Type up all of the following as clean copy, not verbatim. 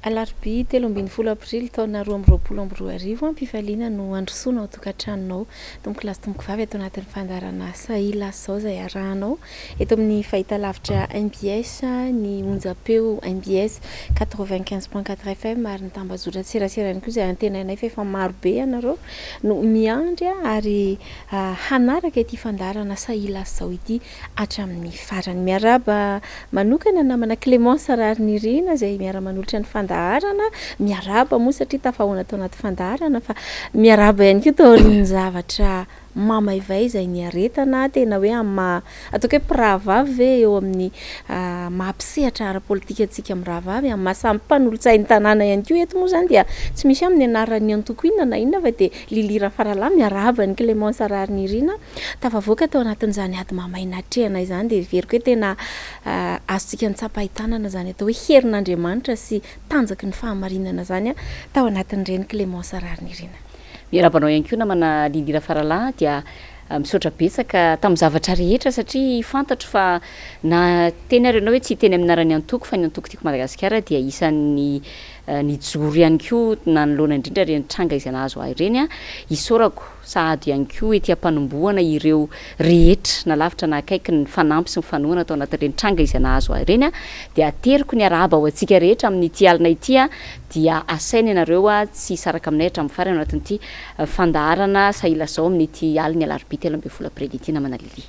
Alarobia 13 aprily taona 2022, am-pifaliana no handrosoana ao an-tokantranonao. Tompoko lahy sy tompoko vavy ato anatin'ny fandaharana Sahila Zao izay arahanao eto amin'ny fahitalavitra mbs, ny onjam-peo mbs 95.4 FM ary ny tambazotran-tserasera ihany koa izay antenainay fa efa maro be ianareo no miandry ary hanaraka ity fandaharana Sahila Zao ity hatramin'ny farany. Miarahaba manokana namana Clémence Raharinirina izay miara-manolotra ny fandaharana. Miarahaba moa satria tafahoana tao anaty fandaharana fa miarahaba ihany koa taorian'ny zavatra mamaivay izay niaretana tena hoe amin'ny maha ataoko hoe mpirahavavy ve eo amin'ny maha mpisehatra ara-politika antsika mirahavavy, amin'ny maha samy mpanolotsain'ny tanàna ihany koa eto moa izany dia tsy misy amin'ny anaran'ny antoko inona na inona fa dia Lily Rafaralahy miarahaba an'i Clémence Raharinirina. Tafavoaka tao anatin'izany ady mamay natrehana izany dia heveriko hoe tena azontsika notsapain-tanana izany atao hoe herin'Andriamanitra sy tanjaky ny fahamarinana izany tao anatin'ireny Clémence Raharinirina. Miarahaba anao ihany koa namana Lily Rafaralahy dia misaotra betsaka tamin'ny zavatra rehetra satria fantatro fa na teny ary ianao hoe tsy hiteny amin'ny anaran'ny antoko fa ny antoko Tiako Madagasikara dia isan'ny nijoro ihany koa nanoloana indrindra ireny tranga izay nahazo ahy ireny. Isaorako sahady ihany koa ety am-panombohana ireo rehetra na lavitra na akaiky nifanampy sy nifanohana tao anatin'ireny tranga izay nahazo ahy ireny dia ateriko ny arahaba ho antsika rehetra amin'ity alina ity dia asaina ianareo tsy hisaraka aminay hatramin'ny farany ao anatin'ity fandaharana Sahilazao amin'ity alin'ny alarobia 13 aprily ity namana Lily.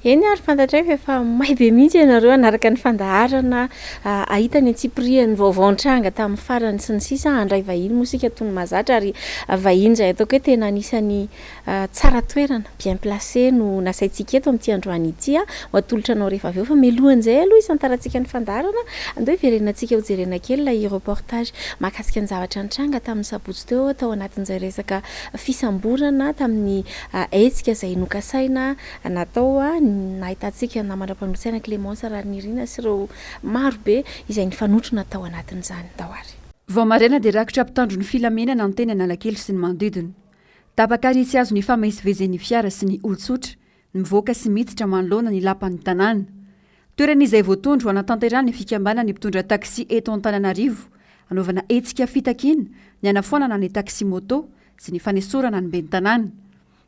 Eny ary fantatray fa efa may be mihitsy ianareo hanaraka ny fandaharana, hahita ny antsipirihan'ny vaovao nitranga tamin'ny farany sy ny sisa, handray vahiny moa isika toy ny mahazatra ary vahiny izay ataoko hoe tena anisan'ny tsara toerana, bien placé no nasaintsika eto amin'ity androany ity ho atolotra anao rehefa avy eo fa mialohan'izay aloha hisantarantsika ny fandaharana, andao hiverenantsika hojerena kely ilay reportage mahakasika ny zavatra nitranga tamin'ny sabotsy teo tao anatin'izay resaka fisamborana tamin'ny hetsika izay nokasaina natao nahitantsika namana mpanolotsaina Clémence Raharinirina sy ireo maro be izay nifanotrona tao anatin'izany. Ndao ary. Vao maraina dia rakotra mpitandro ny filaminana ny teny Analakely sy ny manodidina. Tapaka ary tsy azo nifamezivezen'ny fiara sy ny olon-tsotra mivoaka sy miditra manoloana ny lapan'ny tanàna. Toerana izay voatondro hanatanterahan'ny fikambanan'ny mpitondra taxi eto Antananarivo hanaovana hetsika fitakiana ny hanafoanana ny taxi-moto sy ny fanesorana ny ben'ny tanàna.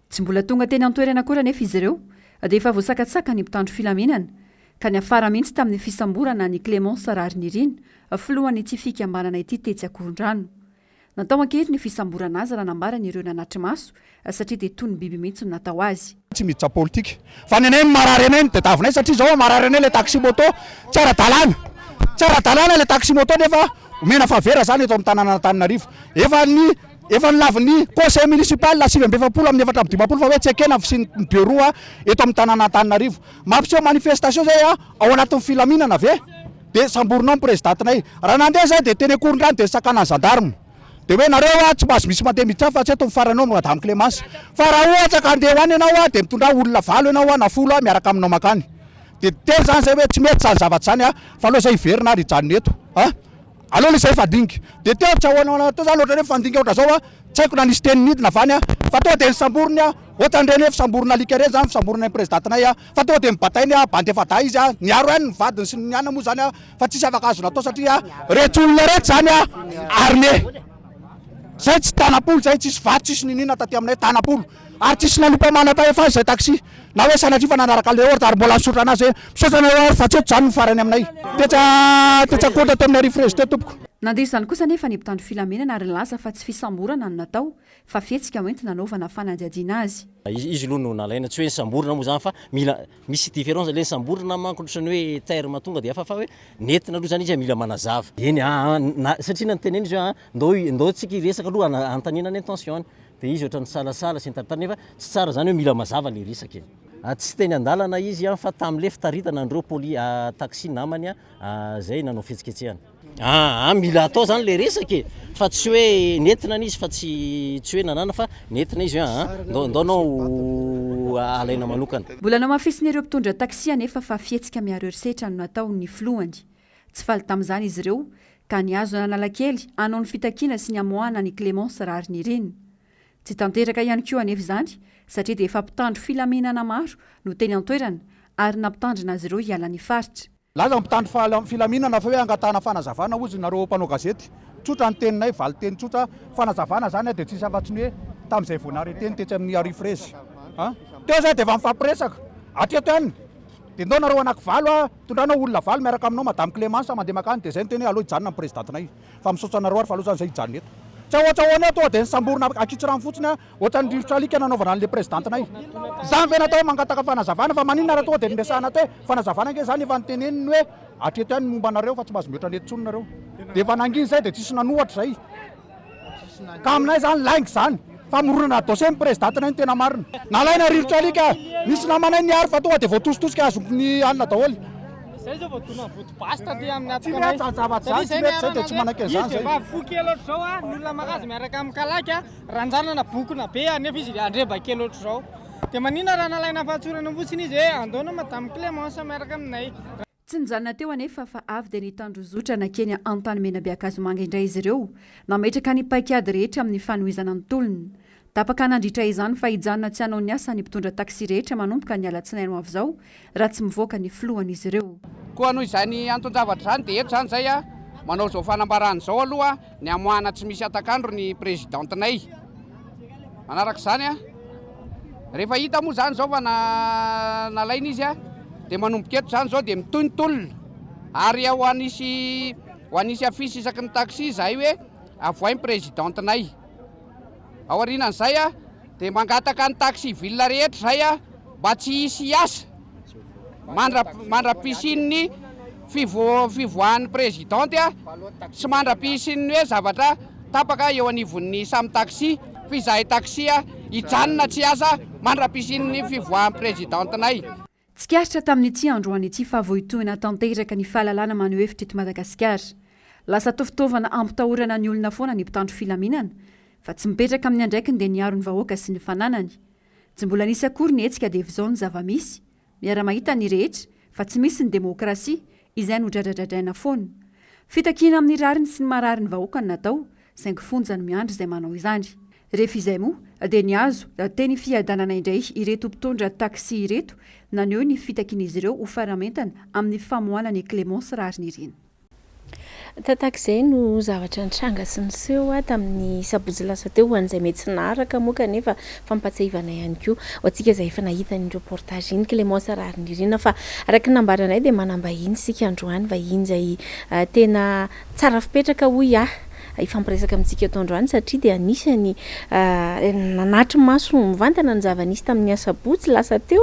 Tsy mbola tonga teny an-toerana akory anefa izy ireo dia efa voasakatsakan'ny mpitandro filaminana, ka niafara mihitsy tamin'ny fisamborana an'i Clémence Raharinirina, filohan'ity fikambanana ity tetsy Akorondrano. Natao an-kery ny fisamborana azy raha nambaran'ireo nanatri-maso satria dia toy ny biby mihitsy no natao azy. Tsy miditra politika fa ny anay ny marary anay no tadiavinay satria zao marary anay le taxi moto tsy ara-dalàna, tsy ara-dalàna le taxi moto nefa omena faveur zany eto amin'ny tanànan'Antananarivo. Efa ny Efa nolavin'ny conseil municipal 49 amin'ny 54 fa hoe tsy ekena ny fisian'ny bureau eto amin'ny tanàn'Antananarivo. Mampiseho manifestation zay ao anatin'ny filaminana ve? Dia samborinao ny prezidantinay. Raha nandeha zay dia teny Ankorondrano dia nosakanan'ny gendarme. Dia hoe nareo tsy mahazo misy mandeha miditra any fa tsy eto ny farany ao madame Clémence. Fa raha ohatra ka handeha ho any ianao dia mitondrà olona valo ianao na folo miaraka aminao mankany. Dia teny zany zay hoe tsy mety zany zavatra zany fa aleo zay hiverina ary hijanona eto. Aleo aloha izay hifandinika. Dia teo tsy ahoana ahoana teo zany ohatran'ny hoe mifandinika ohatran'izao an, tsy haiko na nisy teny nidina avy any an, fa tonga dia nosamboriny an, ohatran'ireny hoe fisamborana alika ireny zany fisamborana ny prezidantinay an, fa tonga dia nobatainy an, bandy efa-dahy izy an, niaro ihany ny vadiny sy ny anona moa zany an, fa tsisy afaka azo natao satria reto olona reto zany an, armée. Zay tsy tanam-polo zay, tsisy vato tsisy niniana taty aminay, tanam-polo. Ary tsisy nalopa manam-pahefana izay taxi na hoe sanatria fa nanaraka an'ilay ordre ary mbola nisaotra anazy hoe misaotra anareo ary fa tsy eto izany no farany aminay. Tetsy tetsy ankoatra teo amin'ny Arifrezy teo tompoko. Nandiso izany kosa anefa ny mpitandro filaminana ary nilaza fa tsy fisamborana no natao fa fihetsika hoentina hanaovana fanadihadiana azy. Izy aloha no nalaina, tsy hoe nisamborina moa izany fa mila misy différence le nisamborina manko ohatran'ny hoe terme tonga dia hafa fa hoe nentina aloha izany izy mila manazava. Eny aa na satria nanotenena izy hoe aa ndao ndao tsika hiresaka aloha anontaniana ny intention-ny. Dia izy ohatran'ny nisalasala sy ny tariny nefa tsy tsara izany hoe mila mazava le resaka e. Tsy teny an-dalana izy an fa tamin'le fitaritana an'ireo poli taxi namany izay nanao fihetsiketsehana. Aa mila atao zany le resaka e, fa tsy hoe nentina izy fa tsy tsy hoe nanana fa nentina izy hoe aa ndao ndao anao alaina manokana. Mbola nohamafisin'ireo mpitondra taxi anefa fa fihetsika miaro herisetra no nataon'ny filohany. Tsy faly tamin'izany izy ireo ka nihazo an'Analakely hanao ny fitakiana sy ny hamoahana an'i Clémence Raharinirina. Tsy tanteraka ihany koa anefa izany satria dia efa mpitandro filaminana maro no teny an-toerana ary nampitandrina azy ireo hiala ny faritra. Laza ny mpitandro filaminana fa hoe angatahana fanazavana hozy nareo mpanao gazety. Tsotra ny teninay, valinteny tsotra, fanazavana zany dia tsisy afa-tsy ny hoe tamin'izay vao narrêté-ny tetsy amin'ny Harifrezy. Teo zay dia efa nifampiresaka. Hatreto ihany. Dia ndao nareo anaky valo a, tondranao olona valo miaraka aminao Madame Clémence mandeha makany dia zay niteny hoe aleo hijanona ny présidente-nay. Fa misaotra anareo ary fa aleo zany zay hijanona eto. Tsy ahoatsa ahoana eo tonga dia nisamborina ankitsirano fotsiny a, ohatran'ny rivotra alika nanaovana an'le présidente-nay. Zany ve natao hoe mangataka fanazavana fa maninona raha tonga dia niresahana teo hoe fanazavana ange zany efa niteneniny hoe hatreto ihany ny momba anareo fa tsy mahazo mihoatra an'eto intsony nareo. Dia efa nangina izay dia tsisy nanohatra izay. Ka aminay zany lainga izany. Famoronana dossier ny présidente-nay no tena marina. Nalaina rivotra alika, nisy namanay niaro fa tonga dia voatositosika azon'ny alina daholo. Zay zao vao dona vody basy taty amin'ny Tsy mety zany zavatra zany, tsy mety zay dia tsy manaiky an'izany zay. Izy vehivavy fo kely ohatr'izao a, ny olona maka azy miaraka amin'ny kalaky a, ranjanana bokona be a, nefa izy andreba kely ohatr'izao. Dia maninona raha nalaina fahatsorana fotsiny izy hoe andao anao madame Clémence miaraka aminay. Tsy nijanona teo anefa fa avy dia nitandrozotra nankeny Antanimena Beakazomanga indray izy ireo, nametraka ny paikady rehetra amin'ny fanohizana ny tolona. Tapaka nandritra izany fa hijanona tsy hanao ny asa ny mpitondra taxi rehetra manomboka ny alatsinainy ho avy izao raha tsy mivoaka ny filohan'izy ireo. Koa noho izany anton-javatra izany dia eto izany izay manao izao fanambarana izao aloha ny hamoahana tsy misy hatak'andro ny présidente-nay. Manaraka izany, rehefa hita moa izany izao fa nalaina izy dia manomboka eto izany izao dia mitohy ny tolona ary ho hanisy ho hanisy affiche isaky ny taxi izahay hoe avoahy ny présidente-nay. Aorianan'izay dia mangataka ny taxi ville rehetra izay mba tsy hisy hiasa mandra-pisian'ny fivoahan'ny présidente sy mandra-pisian'ny hoe zavatra tapaka eo anivon'ny samy taxi fa izahay taxi hijanona tsy hiasa mandra-pisian'ny fivoahan'ny présidente-nay. Tsikaritra tamin'ity androany ity fa vohitohina tanteraka ny fahalalana maneho hevitra eto Madagasikara. Lasa toa fitaovana ampitahorana ny olona foana ny mpitandro filaminana, fa tsy mipetraka amin'ny andraikiny dia niaro ny vahoaka sy ny fananany. Tsy mbola nisy akory ny hetsika dia efa izao ny zava-misy. Miara-mahita ny rehetra fa tsy misy ny demokrasia, izay nodradradradraina foana. Fitakiana amin'ny rariny sy ny marary ny vahoaka no natao, saingy fonja no miandry izay manao izany. Rehefa izay moa dia nihazo teny Fiadanana indray ireto mpitondra taxi ireto naneho ny fitakian'izy ireo ho faramentana amin'ny famoahana an'i Clémence Raharinirina. Tahak'izay no zavatra nitranga sy niseho tamin'ny sabotsy lasa teo ho an'izay mety tsy naharaka moa kanefa fampahatsiahivana ihany koa ho antsika izay efa nahita iny reportage iny Clémence Raharinirina fa araka ny nambaranay dia manam-bahiny isika androany vahiny izay tena tsara fipetraka hoy aho hifampiresaka amintsika eto androany satria dia anisan'ny nanatri-maso mivantana ny zava-nisy tamin'ny asabotsy lasa teo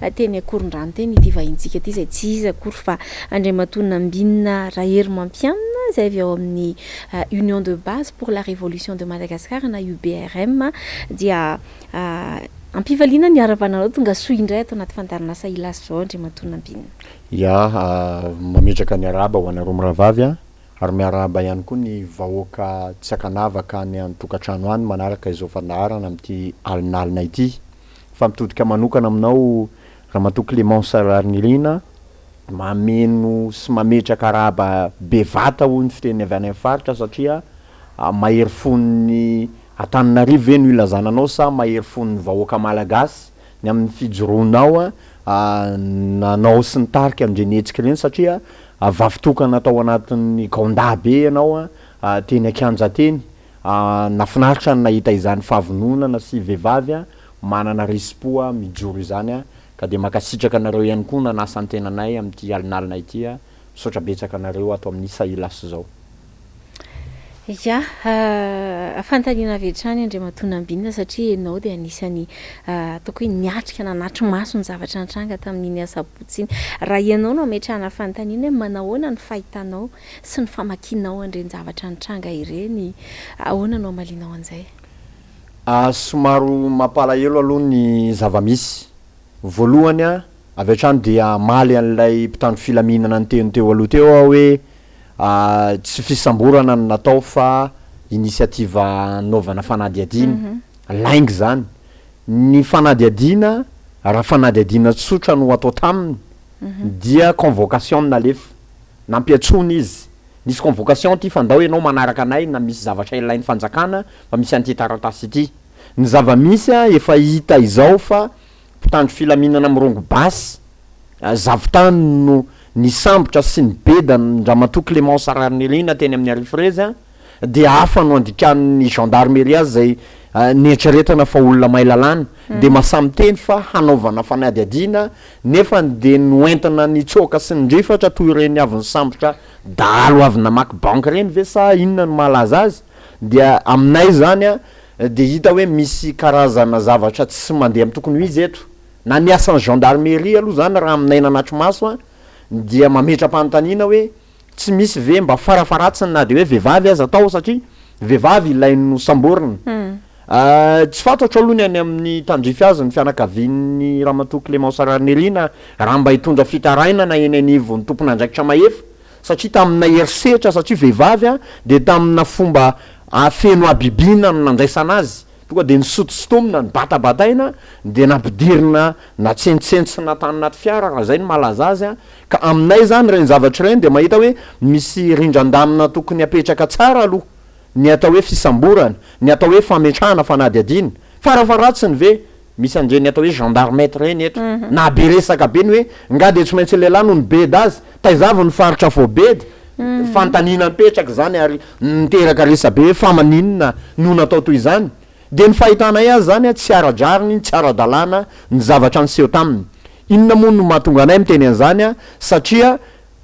teny Ankorondrano teny ity vahintsika ity izay tsy iza akory fa Andriamatoa Nambinina Raherimampianina izay avy ao amin'ny Union de Base pour la Révolution de Madagascar na UBRM dia ampifaliana ny haravananao tonga soa indray ato anaty fandaharan'asa Ilasy izao Andriamatoa Nambinina. Ya, mametraka ny arahaba ho anareo mirahavavy a. Ary miarahaba ihany koa ny vahoaka tsy ankanavaka any an-tokantrano any manaraka izao fandaharana amin'ity alinalina ity. Fa mitodika manokana aminao Ramatoa Clémence Raharinirina, mameno sy mametraka arahaba bevata hoy ny fiteny avy any amin'ny faritra satria mahery fon'ny Antananarivo ve no ilazana anao sa mahery fon'ny vahoaka Malagasy ny amin'ny fijoroanao nanao sy nitarika an'ireny hetsika ireny satria vavy tokana tao anatin'ny gaondahy be ianao teny an-kianja teny. Nahafinaritra ny nahita izany fahavononana sy vehivavy manana risi-po mijoro izany ka dia mankasitraka anareo ihany koa nanasa ny tenanay amin'ity alinalina ity. Misaotra betsaka anareo ato amin'ny Sahilas izao. Ya, fanontaniana avy hatrany Andriamatoa Nambinina satria ianao dia anisan'ny ataoko hoe niatrika nanatri-maso ny zavatra nitranga tamin'iny asabotsy iny. Raha ianao no ametrahana fanontaniana hoe manahoana ny fahitanao sy ny famakianao an'ireny zavatra nitranga ireny, ahoana no hamalianao an'izay? Somary mampalahelo aloha ny zava-misy. Voalohany, avy hatrany dia hamaly an'ilay mpitandro filaminana niteny teo aloha teo aho hoe Tsy fisamborana no natao fa initiative hanaovana fanadihadiana. Lainga izany. Ny fanadihadiana, raha fanadihadiana tsotra no atao taminy dia convocation no nalefa. Nampiantsoana izy. Nisy convocation ity fa ndao ianao manaraka anay na misy zavatra ilain'ny fanjakana fa misy an'ity taratasy ity. Ny zava-misy efa hita izao fa mpitandro filaminana mirongo basy, zavon-tany no. nisambotra sy nibeda an-dRamatoa Clémence Raharinirina teny amin'ny Arifrezy dia hafa no andikan'ny gendarmerie azy izay nieritreretana fa olona mahay lalàna dia mahasahy miteny fa hanaovana fanadihadiana nefany dia noentina nitsoaka sy nirifatra toy ireny avy nisambotra dahalo avy namaky banky ireny ve sa inona no mahalaza azy dia aminay izany dia hita hoe misy karazana zavatra tsy mandeha amin'ny tokony ho izy eto na ny asan'ny gendarmerie aloha izany raha aminay nanatri-maso dia mametra-panontaniana hoe Tsy misy ve mba farafaharatsiny na dia hoe vehivavy aza tao satria vehivavy ilay nosamborina. Tsy fantatro aloha ny any amin'ny tandrify azy ny fianakavian'ny Ramatoa Clémence Raharinirina raha mba hitondra fitarainana eny anivon'ny tompon'andraikitra mahefa satria tamina herisetra satria vehivavy dia tamina fomba feno habibiana no nandraisana azy. Tonga dia nisotosotomina, nibatabataina, dia nampidirina natsentsentsina tany anaty fiara raha izay no mahalaza azy. Ka aminay izany ireny zavatra ireny dia mahita hoe misy rindran-damina tokony hapetraka tsara aloha ny atao hoe fisamborana, ny atao hoe fametrahana fanadihadiana. Farafaharatsiny ve misy an'ireny atao hoe gendarmettes ireny eto? Na be resaka be ny hoe nga dia tsy maintsy lehilahy no nibeda azy? Taiza avy ny faritra voabeda? Fanontaniana mipetraka izany ary niteraka resabe hoe fa maninona no natao toy izany? Dia ny fahitanay azy izany tsy ara-drariny, tsy ara-dalàna ny zavatra niseho taminy. Inona moa no mahatonga anay miteny an'izany? Satria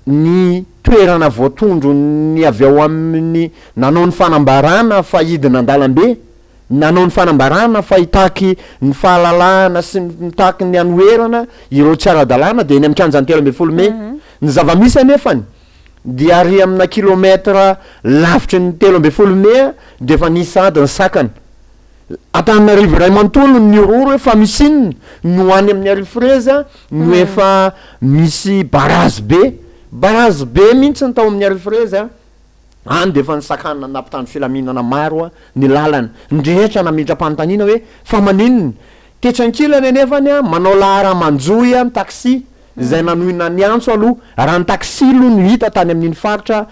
ny toerana voatondron'ny avy ao amin'ny nanao ny fanambarana fa hidina an-dalambe, nanao ny fanambarana fa hitaky ny fahalalahana sy mitaky ny hanoherana ireo tsy ara-dalàna dia eny amin'ny kianjan'ny 13 mey. Ny zava-misy anefany dia ary amina kilomètre lavitry ny 13 mey dia efa nisy sahady ny sakana. Antananarivo iray manontolo no nihorohoro hoe fa misy inona no any amin'ny Arifrezy no efa misy barazy be. Barazy be mihitsy ny tao amin'ny Arifrezy. Any dia efa nisakana nampitandro filaminana maro ny lalana. Ny rehetra nametra-panontaniana hoe fa maninona? Tetsy ankilany anefany manao lahara-manjohy ny taxi izay nanohina ny antso aloha. Raha ny taxi aloha no hita tany amin'iny faritra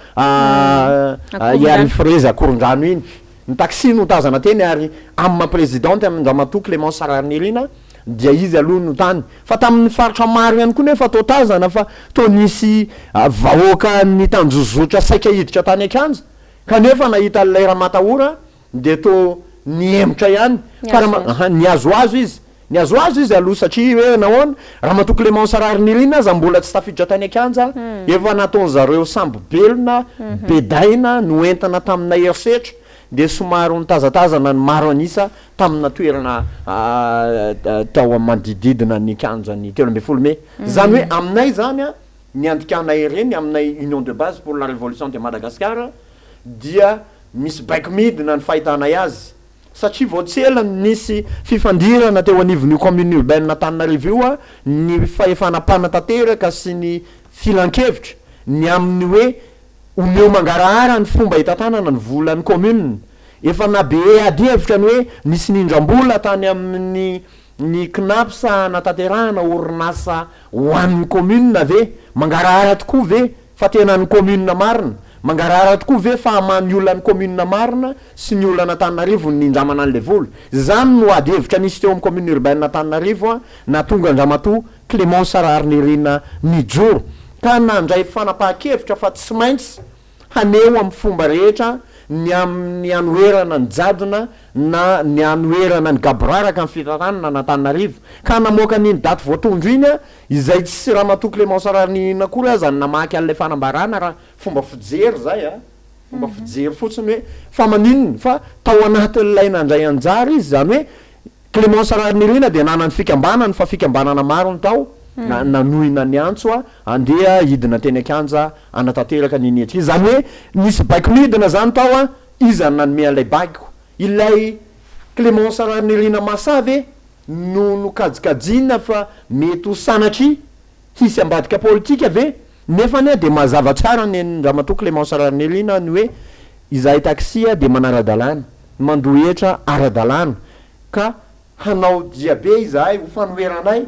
Iarifrezy Akorondrano iny. Ny taxi no tazana teny ary amin'ny maha présidente an-dRamatoa Clémence Raharinirina dia izy aloha no tany. Fa tamin'ny faritra maro ihany koa nefa toa tazana fa toa nisy vahoaka nitanjozotra saika hiditra tany an-kianja kanefa nahita an'ilay ramatahora dia toa nihemotra ihany fa raha nihazohazo izy. Nihazohazo izy aloha satria hoe nahoana? Ramatoa Clémence Raharinirina aza mbola tsy tafiditra tany an-kianja, efa nataon'zareo sambo-belona, bedaina, noentina tamina herisetra dia somary nitazatazana ny maro an'isa tamina toerana tao amin'ny manodididina ny kianjan'ny 13 mey. Izany hoe aminay izany, ny andikanay ireny, aminay Union de base pour la révolution de Madagascar dia misy baiko midina ny fahitanay azy satria vao tsy ela no nisy fifandirana teo anivon'io commune urbaine Antananarivo io ny fahefana mpanatanteraka sy ny filankevitra ny amin'ny hoe omeo mangarahara ny fomba hitantanana ny volan'ny commune. Efa nabe ady hevitra ny hoe nisy nindram-bola tany amin'ny ny Cnaps hanatanterahana orinasa ho an'ny commune ve? Mangarahara tokoa ve fa tena an'ny commune marina? Mangarahara tokoa ve fa hamaha ny olan'ny commune marina sy ny olan'Antananarivo ny nindramana an'ilay vola? Izany no ady hevitra nisy teo amin'ny commune urbaine Antananarivo nahatonga an-dRamatoa Clémence Raharinirina nijoro ka nandray fanapahan-kevitra fa tsy maintsy haneho amin'ny fomba rehetra ny amin'ny hanoherana ny jadona na ny hanoherana ny gaboraraka ny fitantanana an'Antananarivo ka namoaka an'iny daty voatondro iny izay tsy Ramatoa Clémence Raharinirina akory aza no namaky an'ilay fanambarana raha fomba fijery izay a! fomba fijery fotsiny hoe fa maninona fa tao anatin'ilay nandray anjara izy izany hoe Clémence Raharinirina dia nanana ny fikambanany fa fikambanana maro no tao nanohina ny antso andeha hidina teny an-kianja hanatanteraka an'iny hetsika iny. Izany hoe nisy baiko midina izany tao, iza no nanome an'ilay baiko? Ilay Clémence Raharinirina Massa ve no nokajikajiana fa mety ho sanatria hisy ambadika politika ve? Nefa anie dia mazava tsara nen'Dramatoa Clémence Raharinirina ny hoe izahay taxi dia manara-dalàna, mandoa hetra ara-dalàna ka hanao diabe izahay ho fanoheranay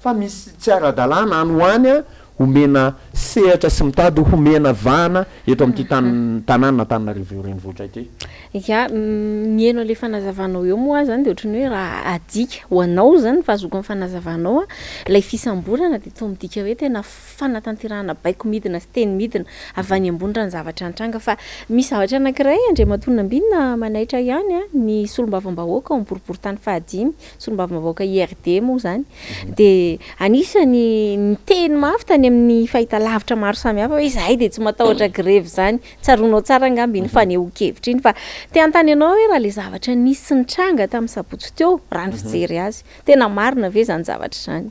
fa misy tsy ara-dalàna any ho any. homena sehatra sy mitady homena vahana eto amin'ity tan tanàna Antananarivo renivohitra ity. Ya, miheno an'ilay fanazavanao eo moa aho zany dia ohatran'ny hoe raha adika ho anao zany ny fahazoako ny fanazavanao an, ilay fisamborana dia toa midika hoe tena fanatanterahana baiko midina sy teny midina avy any ambony raha ny zavatra nitranga. Fa misy zavatra anankiray Andriamatoa Nambinina manaitra ihany an, ny solombavambahoaka ao amin'ny boriborintany fahadimy, solombavambahoaka IRD moa izany, dia anisan'ny niteny mafy tany amin'ny fahitalavitra maro samihafa hoe izahay dia tsy matahotra grevy izany. Tsaroanao tsara angamba iny fanehoan-kevitra iny fa te hanontany anao hoe raha ilay zavatra nisy sy nitranga tamin'ny sabotsy teo, raha ny fijery azy, tena marina ve izany zavatra izany?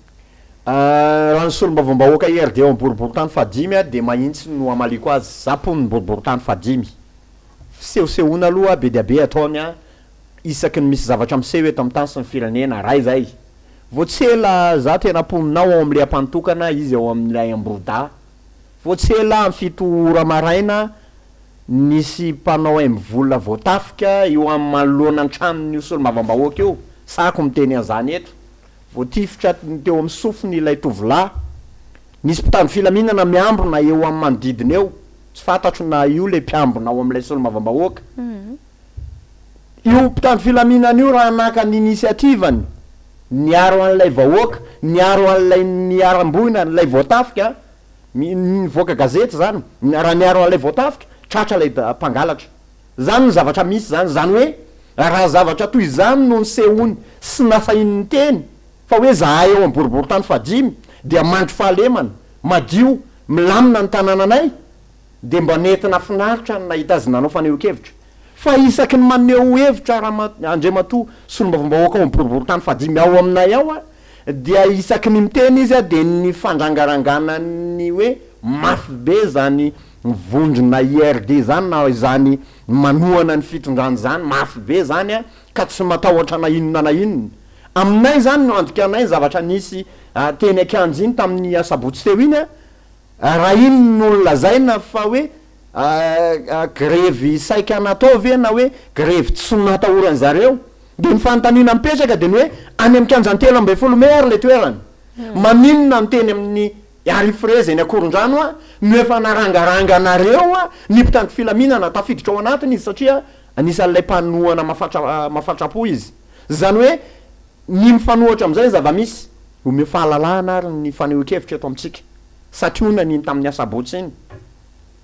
Raha ny solombavambahoaka IRD ao amin'ny boriborintany fahadimy dia mahintsy no hamaliako azy, za mponin'ny boriborintany fahadimy. Fisehosehoana aloha be dia be ataony isaky ny misy zavatra miseho eto amin'ny tany sy ny firenena, ray zay. Vao tsy ela za tena mponina ao ao amin'ilay Ampanotokana, izy ao amin'ilay Ambohidahy. Vao tsy ela amin'ny fito ora maraina nisy mpanao MVola voatafika eo amin'ny manoloana ny tranon'io solombavambahoaka io, sahako miteny an'izany eto. Voatifitra teo amin'ny sofiny ilay tovolahy. Nisy mpitandro filaminana miambina eo amin'ny manodidina eo. Tsy fantatro na io ilay mpiambina ao amin'ilay solombavambahoaka. Io mpitandro filaminana io raha naka ny initiative-ny niaro an'ilay vahoaka, niaro an'ilay niharam-boina, an'ilay voatafika, nivoaka gazety izany, raha niaro an'ilay voatafika, tratra ilay mpangalatra. Izany no zavatra misy izany. Izany hoe raha zavatra toy izany no nisehoany sy nasahiny niteny fa hoe zahay ao amin'ny boriborintany fahadimy dia mandry fahalemana, madio, milamina ny tanànanay dia mba nentina finaritra ny nahita azy nanao fanehoan-kevitra. Fa isaky ny maneho hevitra Rama Andriamatoa solombavambahoaka ao amin'ny boriborintany fahadimy ao aminay ao dia isaky ny miteny izy dia ny fandrangarangana ny hoe mafy be izany vondrona IRD izany na izany manohana ny fitondrana izany mafy be izany ka tsy matahotra na inona na inona. Aminay izany no andikanay ny zavatra nisy teny an-kianja iny tamin'ny asabotsy teo iny. Raha iny no nolazaina fa hoe grevy saika natao ve na hoe grevy tsy natahoran zareo dia ny fanontaniana mipetraka dia ny hoe any amin'ny kianjan'ny 13 mey ary ilay toerana? Maninona no teny amin'ny Arifrez eny Ankorondrano a no efa narangaranganareo ny mpitandro filaminana tafiditra ao anatiny izy satria anisan'ilay mpanohana mafatra mafatrapo izy. Izany hoe Ny mifanohitra amin'izay ny zava-misy. Omeo fahalalahana ary ny fanehoan-kevitra eto amintsika. Santionany iny tamin'ny asabotsy iny.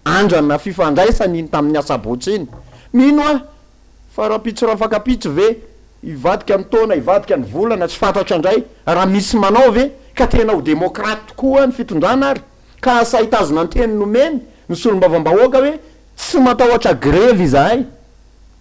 Andrana fifandraisana iny tamin'ny asabotsy iny. Mino aho fa rahampitso rahafankampitso ve hivadika ny taona, hivadika ny volana, tsy fantatra indray raha misy manao ve ka tena ho demokraty tokoa ny fitondrana ary ka hahasahy hitazona ny teny nomeny ny solombavambahoaka hoe tsy matahotra grevy izahay.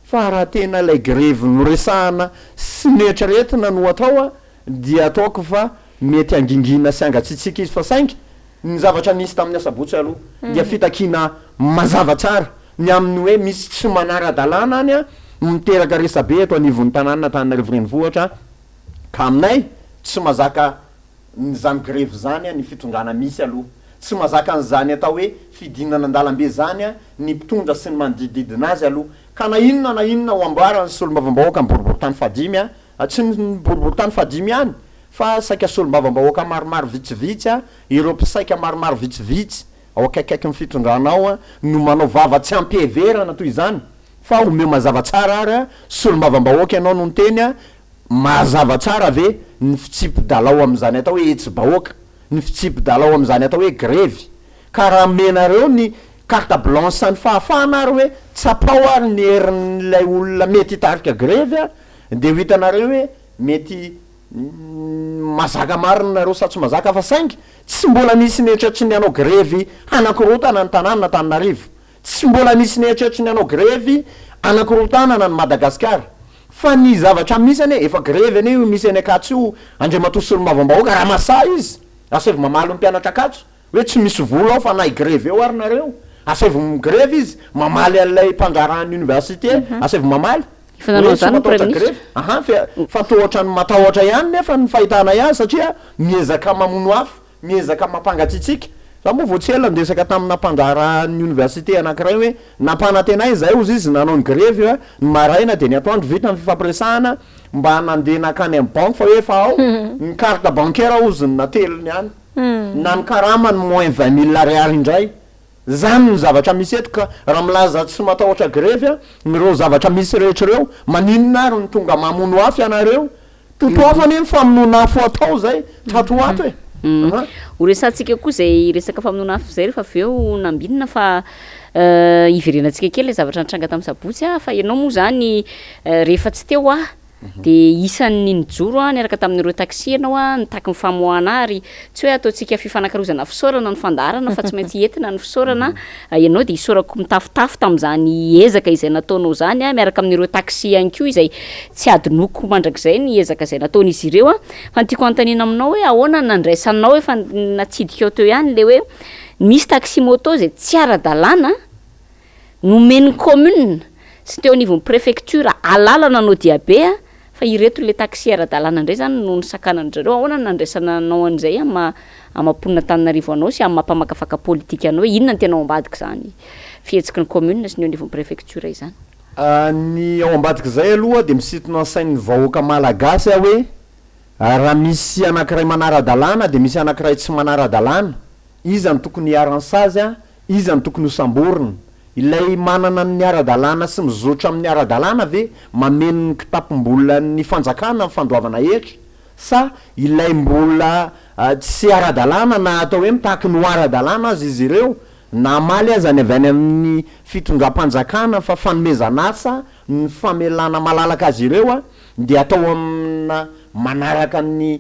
Fa raha tena ilay grevy noresahana sy noeritreretina no atao dia ataoko fa mety hangingina sy hangatsiatsiaka izy fa saingy ny zavatra nisy tamin'ny asabotsy aloha dia fitakiana mazava tsara ny amin'ny hoe misy tsy manara-dalàna any miteraka resabe eto anivon'ny tanàna Antananarivo Renivohitra ka aminay tsy mazaka N'izany grevy izany ny fitondrana misy aloha. Tsy mazaka an'izany atao hoe fidinana an-dalambe izany ny mpitondra sy ny manodididina azy aloha. Ka na inona na inona ho ambaran'ny solombavambahoaka ny boriborintany fahadimy, tsy ny boriborintany fahadimy ihany fa saika solombavambahoaka maromaro vitsivitsy, ireo mpisaika maromaro vitsivitsy ao akaikikaikin'ny fitondrana ao no manao vava tsy am-piheverana toy izany. Fa omeo mazava tsara ary, solombavambahoaka ianao no niteny, Mazava tsara ve ny fitsipi-dalao amin'izany atao hoe hetsi-bahoaka, ny fitsipi-dalao amin'izany atao hoe grevy? Ka raha omenareo ny carte blanche ny fahafahana ary hoe tsapao ary ny herin'ilay olona mety hitarika grevy dia ho hitanareo hoe mety mazaka marina nareo sa tsy mazaka fa saingy tsy mbola nisy nieritreritra ny hanao grevy hanakorontana ny tanàna Antananarivo. Tsy mbola nisy nieritreritra ny hanao grevy hanakorontanana an'i Madagasikara. Fa ny zavatra misy anie, efa grevy anie io misy eny Ankatso io Andriamatoa Solombavambahoaka, raha masahy izy, asaivo mamaly ny mpianatra Ankatso, hoe tsy misy vola ao fa na higrevy eo ary nareo. Asaivo migrevy izy, mamaly an'ilay mpandraharahan'ny université, asaivo mamaly. Efa nanao Hoe tsy an'izany ny matahotra Praiminisitra. grevy. Aha, fa toa ohatran'ny matahotra ihany nefa ny fahitanay azy satria miezaka mamono afo. Miezaka mampangatsiatsiaka. Za moa vao tsy ela niresaka tamina mpandraharahan'ny oniversite anankiray hoe nampanantenaina izahay hozy izy nanao ny grevy ny maraina dia ny atoandro vita ny fifampiresahana mba nandeha nankany amin'ny banky fa hoe efa ao ny carte bancaire hozy ny nateliny any. Na ny karamany moins 20 000 ariary indray. Zany ny zavatra misy eto ka raha milaza tsy matahotra grevy a, ireo zavatra misy rehetra ireo, maninona ary no tonga mamono afo ianareo? Toto afo anie ny famonoana afo atao zay tato ho ato e! An! Ho resahantsika koa izay resaka famonoana afo izay rehefa avy eo Nambinina fa hiverenantsika kely ilay zavatra nitranga tamin'ny sabotsy a, fa ianao moa izany rehefa tsy teo aho Dia isan'ny nijoro niaraka tamin'ireo taxi ianao nitaky ny famoahana ahy ary tsy hoe ataontsika fifanakalozana fisaorana ny fandaharana fa tsy maintsy entina ny fisaorana ianao dia isaorako mitafotafo tamin'izany ezaka izay nataonao izany miaraka amin'ireo taxi ihany koa izay tsy hadinoko mandrakizay ny ezaka izay nataon'izy ireo. Fa ny tiako hanontaniana aminao hoe ahoana ny nandraisanao efa natsidikao teo ihany ilay hoe misy taxi moto izay tsy ara-dalàna Nomen'ny commune sy teo anivon'ny préfecture alalana hanao diabe fa ireto le taxi ara-dalàna indray zany no nisakanan-dry zareo. Ahoana no nandraisana anao an'izay amin'ny maha maha mponin'Antananarivo anao sy amin'ny maha mpamakafaka politika anao hoe inona no tena ao ambadik'izany fihetsiky ny commune sy ny eo anivon'ny préfecture izany? Ny ao ambadik'izay aloha dia misintona ny sain'ny vahoaka malagasy aho hoe raha misy anankiray manara-dalàna dia misy anankiray tsy manara-dalàna. Iza no tokony hiharan'ny sazy? Iza no tokony hosamborina? Ilay manana ny ara-dalàna sy mizotra amin'ny ara-dalàna ve mameno ny kitapom-bolan'ny fanjakana amin'ny fandoavana hetra? Sa ilay mbola tsy ara-dalàna na atao hoe mitaky ny ho ara-dalàna aza izy ireo? Na hamaly aza ny avy any amin'ny fitondram-panjakana fa fanomezan'asa ny famelana malalaka azy ireo dia atao amina manaraka ny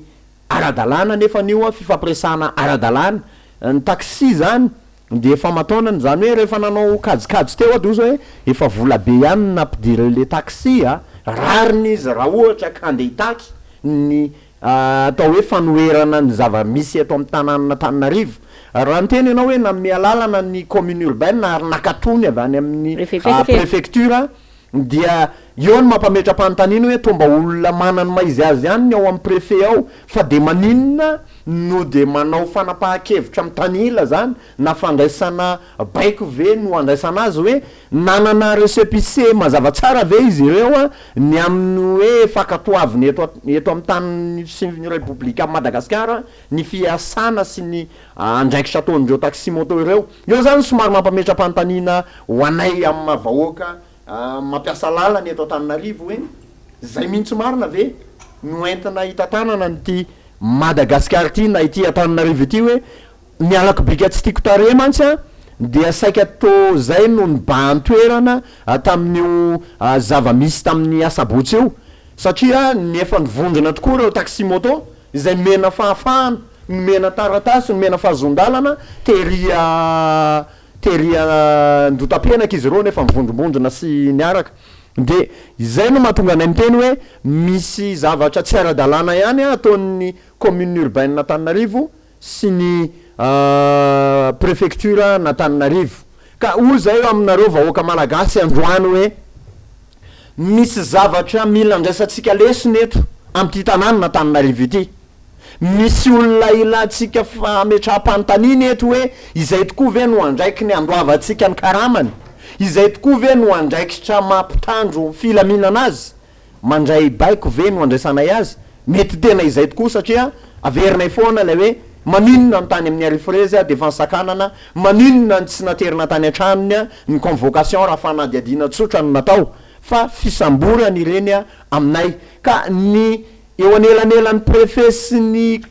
Ara-dalàna anefa an'io fifampiresahana ara-dalàna. Ny taxi izany dia efa aman-taonany, izany hoe rehefa nanao kajikajy teo aho dia hoy izy hoe efa vola be ihany no nampidirin'ilay taxi a! Rariny izy raha ohatra ka handeha hitaky ny atao hoe fanoherana ny zava-misy eto amin'ny tanànan'Antananarivo. Raha niteny ianao hoe nanome alalana ny commune urbaine ary nankatò ny avy any amin'ny préfecture Dia eo no mampametra-panontaniana hoe toa mba olona manana ny maha izy azy ihany ny ao amin'ny préfet ao fa dia maninona no dia manao fanapahan-kevitra mitanila zany na fandraisana baiko ve no andraisana azy hoe nanana récépissé mazava tsara ve izy ireo ny amin'ny hoe fankatoavina eto eto amin'ny tany sy ny Repoblikan'i Madagasikara ny fiasana sy ny andraikitra ataon'ireo taxi moto ireo. Eo zany somary mampametra-panontaniana ho anay amin'ny maha vahoaka mampiasa lalana eto Antananarivo hoe zay mihitsy marina ve no entina hitantanana an'ity Madagasikara ity na ity Antananarivo ity hoe ny halako bika tsy tiako tarehy mantsy an dia saika tô zay no nibahan-toerana tamin'io zava-misy tamin'ny asabotsy io satria ny efa nivondrona tokoa ireo taxi moto izay nomena fahafahana Nomena taratasy, nomena fahazoan-dalana tery tery Andotapenaka izy ireo nefa nivondrombondrona sy niaraka. Dia izay no mahatonga anay miteny hoe misy zavatra tsy ara-dalàna ihany ataon'ny commune urbaine Antananarivo sy ny préfecture an'Antananarivo. Ka hoy izay aminareo vahoaka malagasy androany hoe misy zavatra mila andraisantsika lesona eto amin'ity tanànan'Antananarivo ity. Misy olona ilantsika fametraham-panontaniana eto hoe izay tokoa ve no andraikiny handoavantsika ny karamany? Izay tokoa ve no andraikitra maha mpitandro filaminana azy? Mandray baiko ve no andraisanay azy? Mety tena izay tokoa satria averinay foana ilay hoe maninona ny tany amin'ny Arifrezy dia efa nisakanana, maninona ny tsy naterina tany an-tranony ny convocation raha fanadihadiana tsotra no natao fa fisamborana ireny aminay ka ny Eo anelanelan'ny préfet sy ny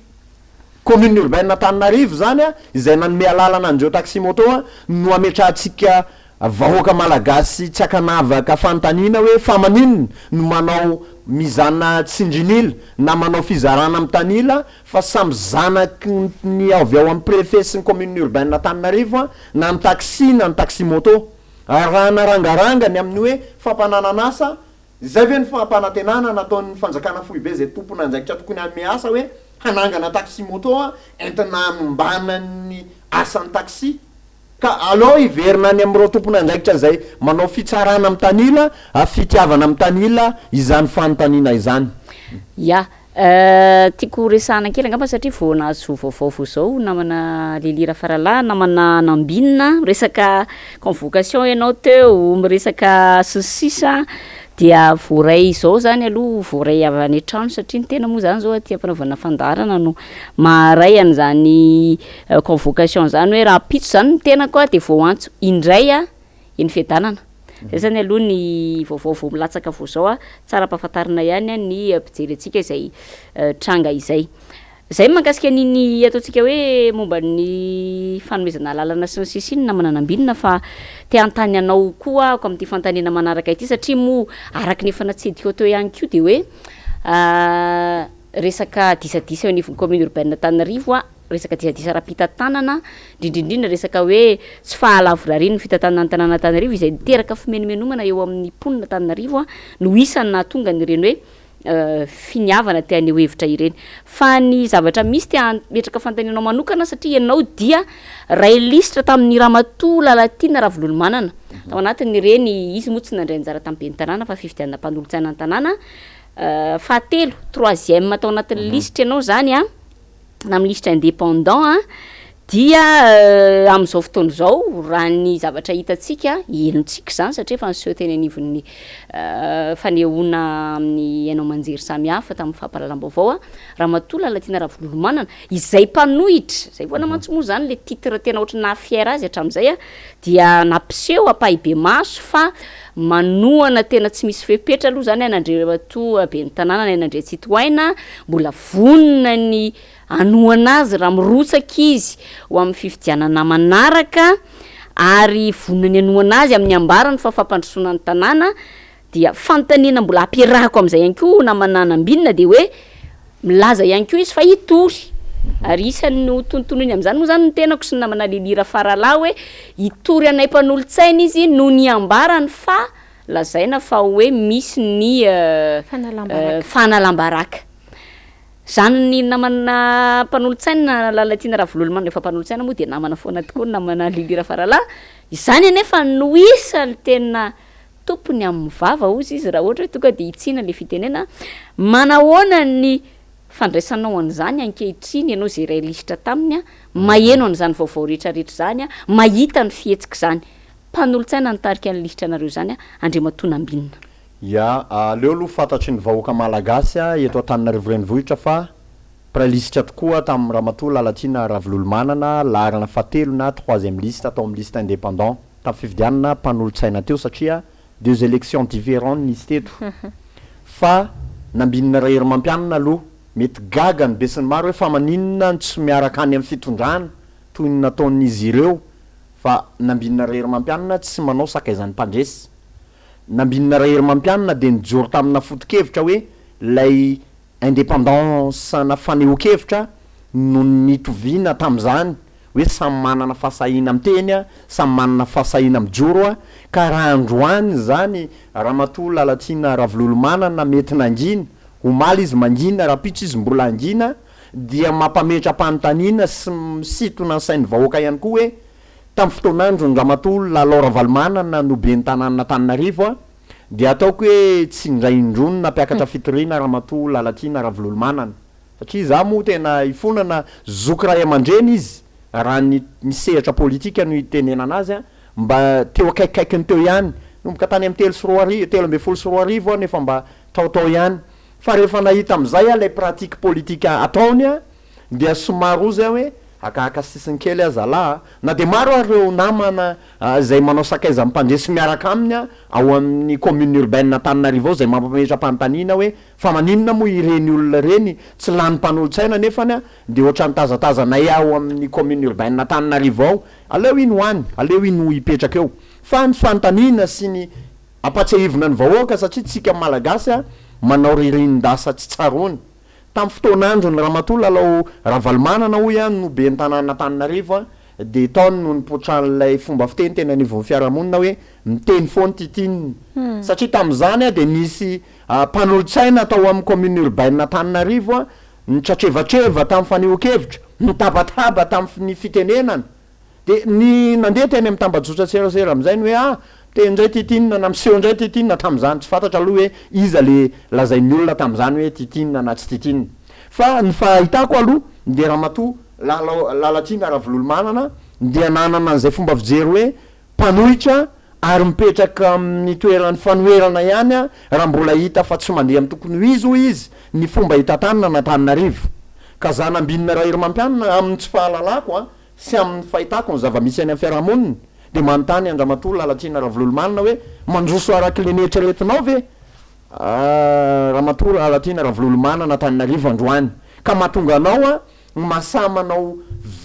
commune urbaine Antananarivo izany izay nanome alalana an'ireo taxi moto no ametrahantsika vahoaka malagasy tsy ankanavaka fanontaniana hoe fa maninona no manao mizana tsindrin'ila na manao fizarana mitanila fa samy zanaky ny avy ao amin'ny préfet sy ny commune urbaine Antananarivo na ny taxi na ny taxi moto ary raha narangaranga ny amin'ny hoe fampananan'asa Izay ve ny fampanantenana nataon'ny fanjakana foibe izay tompon'andraikitra tokony hanome asa hoe hanangana taxi moto entina hanombana ny asan'ny taxi? Ka aleo hiverina any amin'ireo tompon'andraikitra izay manao fitsarana mitanila, fitiavana mitanila izany fanontaniana izany. Ya. Tiako ho resahana kely angamba satria vao nahazo vaovao vao izao namana Lily Rafaralahy, namana Nambinina, miresaka convocation ianao teo, miresaka sy ny sisa. Dia voaray izao izany aloha, voaray avy any an-trano satria ny tena moa izany izao aty am-panaovana fandaharana no maharay an'izany convocation izany hoe rahampitso izany ny tenako dia voaantso indray eny Fiadanana. Izay izany aloha ny vaovao vao milatsaka vao izao, tsara ampahafantarina ihany ny mpijery antsika izay tranga izay. Izay ny mahakasika an'iny ataontsika hoe momba ny fanomezana alalana sy ny sisa iny namana Nambinina fa te hanontany anao koa ahako amin'ity fanontaniana manaraka ity satria moa araka ny efa natsidikao teo ihany koa dia hoe resaka disadisa eo anivon'ny commune urbaine Antananarivo resaka disadisa ara-pitantanana indrindra indrindra resaka hoe tsy fahalavorarian'ny fitantanana ny tanàna Antananarivo izay niteraka fimenomenomana eo amin'ny mponina Antananarivo no isan'ny nahatonga an'ireny hoe finiavana te haneho hevitra ireny. Fa ny zavatra misy te hametraka fanontanianao manokana satria ianao dia ray lisitra tamin'ny Ramatoa Lalatiana Ravololomanana tao anatin'ireny, izy moa tsy nandray anjara tamin'ny ben'ny tanàna fa fifidianana mpanolotsaina ny tanàna fahatelo, troisième tao anatin'ny lisitra ianao izany an. na amin'ny lisitra indépendant an, dia amin'izao fotoana izao raha ny zavatra hitantsika, henontsika izany satria efa niseho teny anivon'ny fanehoana amin'ny haino aman-jery samihafa tamin'ny fampahalalam-baovao an, Ramatoa Lalatiana Ravololomanana, izay mpanohitra, izay foana mantsy moa izany ilay titre tena ohatran'ny naha fier azy hatramin'izay an, dia nampiseho ampahibemaso fa manohana tena tsy misy fepetra aloha izany an'Andriamatoa Ben'ny tanàna Naina Andriantsitohaina, mbola vonona ny hanohana azy raha mirotsaka izy ho amin'ny fifidianana manaraka ary vonona ny hanohana azy amin'ny ambarany fa fampandrosoana ny tanàna dia fanontaniana mbola ampiarahako amin'izay ihany koa namana Nambinina dia hoe milaza ihany koa izy fa hitory ary isan'ny ho tonontonony amin'izany moa izany ny tenako sy ny namana Lily Rafaralahy hoe hitory anay mpanolotsaina izy noho ny ambarany fa Lazaina fa hoe misy ny fanalam-baraka. Izany ny namana mpanolotsaina Lalatiana Ravololomanana, efa mpanolotsaina moa dia namana foana tokoa ny namana Lily Rafaralahy. Izany anefa no isan'ny tena tompony amin'ny vava hozy izy raha ohatra hoe tonga dia hitsiana ilay fitenena. Manahoana ny fandraisanao an'izany ankehitriny ianao izay iray lisitra taminy, maheno an'izany vaovao rehetra rehetra izany, mahita ny fihetsik'izany. Mpanolotsaina nitarika ny lisitra anareo izany Andriamatoa Nambinina. Ya, aleo aloha fantatry ny vahoaka Malagasy eto Antananarivo Renivohitra fa mpiray lisitra tokoa tamin'i Ramatoa Lalatiana Ravololomanana, laharana fahatelo na troisième liste tao amin'ny liste indépendant tamin'ny fifidianana mpanolotsaina teo satria deux élections différentes nisy teto. Fa Nambinina Raherimampianina aloha mety gaga ny besinimaro hoe fa maninona no tsy miaraka any amin'ny fitondrana toy ny nataon'izy ireo Fa Nambinina Raherimampianina tsy manao sakaizan'ny mpandresy. Nambinina Raherimampianina dia nijoro tamina foto-kevitra hoe ilay indépendance-na fanehoan-kevitra no nitoviana tamin'izany hoe samy manana fahasahiana miteny, samy manana fahasahiana mijoro, ka raha androany izany Ramatoa Lalatiana Ravololomanana mety nangina, omaly izy mangina, rahampitso izy mbola hangina, dia mampametra-panontaniana sy misintona ny sain'ny vahoaka ihany koa hoe tamin'ny fotoan'androny Ramatoa Lalao Ravalomanana no ben'ny tanànan'Antananarivo dia ataoko hoe tsy indray indroa no nampiakatra fitoriana Ramatoa Lalatiana Ravololomanana satria izaho moa tena ifonana zoky ray aman-dreny izy raha ny ny sehatra politika no itenenana azy mba teo akaikikaikiny teo ihany nomboka tany amin'ny 2003 2013 aho no efa mba taotao ihany Fa rehefa nahita amin'izay aho ilay pratique politique ataony dia somary hozy aho hoe hakahaka sisiny kely aho zalahy a! Na dia maro ary ireo namana izay manao sakaiza mpandresy miaraka aminy ao amin'ny commune urbaine Antananarivo ao izay mampametra-panontaniana hoe fa maninona moa ireny olona ireny tsy lany mpanolotsaina nefany dia ohatran'ny tazatazanay ao amin'ny commune urbaine Antananarivo ao. Aleo iny ho any, aleo iny ho hipetraka eo. Fa ny fanontaniana sy ny Ampatsiahivina ny vahoaka satria tsika Malagasy manao ririnin-dasa tsy tsaroana. Tamin'ny fotoan'androny Ramatoa Lalao Ravalomanana hoy aho no ben'ny tanàn'Antananarivo dia tao no nipoitran'ilay fomba fiteny teny anivon'ny fiarahamonina hoe miteny foana Titina. Satria tamin'izany dia nisy mpanolotsaina tao amin'ny commune urbaine Antananarivo nitratrevatreva tamin'ny fanehoan-kevitra, nitabataba tamin'ny fitenenana. Dia ny nandeha teny amin'ny tambajotran-tserasera amin'izay ny hoe ah, miteny indray Titina na miseho indray Titina tamin'izany. Tsy fantatra aloha hoe iza le lazain'ny olona tamin'izany hoe Titina na tsy Titina. Fa ny fahitako aloha dia Ramatoa Lalao Lalatiana Ravololomanana dia nanana an'izay fomba fijery hoe mpanohitra. Ary mipetraka amin'ny toeran'ny fanoherana ihany raha mbola hita fa tsy mandeha amin'ny tokony ho izy, hoy izy, ny fomba hitantanana an'Antananarivo. Ka za Nambinina Raherimampianina, amin'ny tsy fahalalako sy amin'ny fahitako ny zava-misy any amin'ny fiarahamonina, dia manontany an-dRamatoa Lalatiana Ravololomanana hoe, mandroso araka ilay neritreretinao ve Ramatoa Lalatiana Ravololomanana Antananarivo androany ka mahatonga anao masaha manao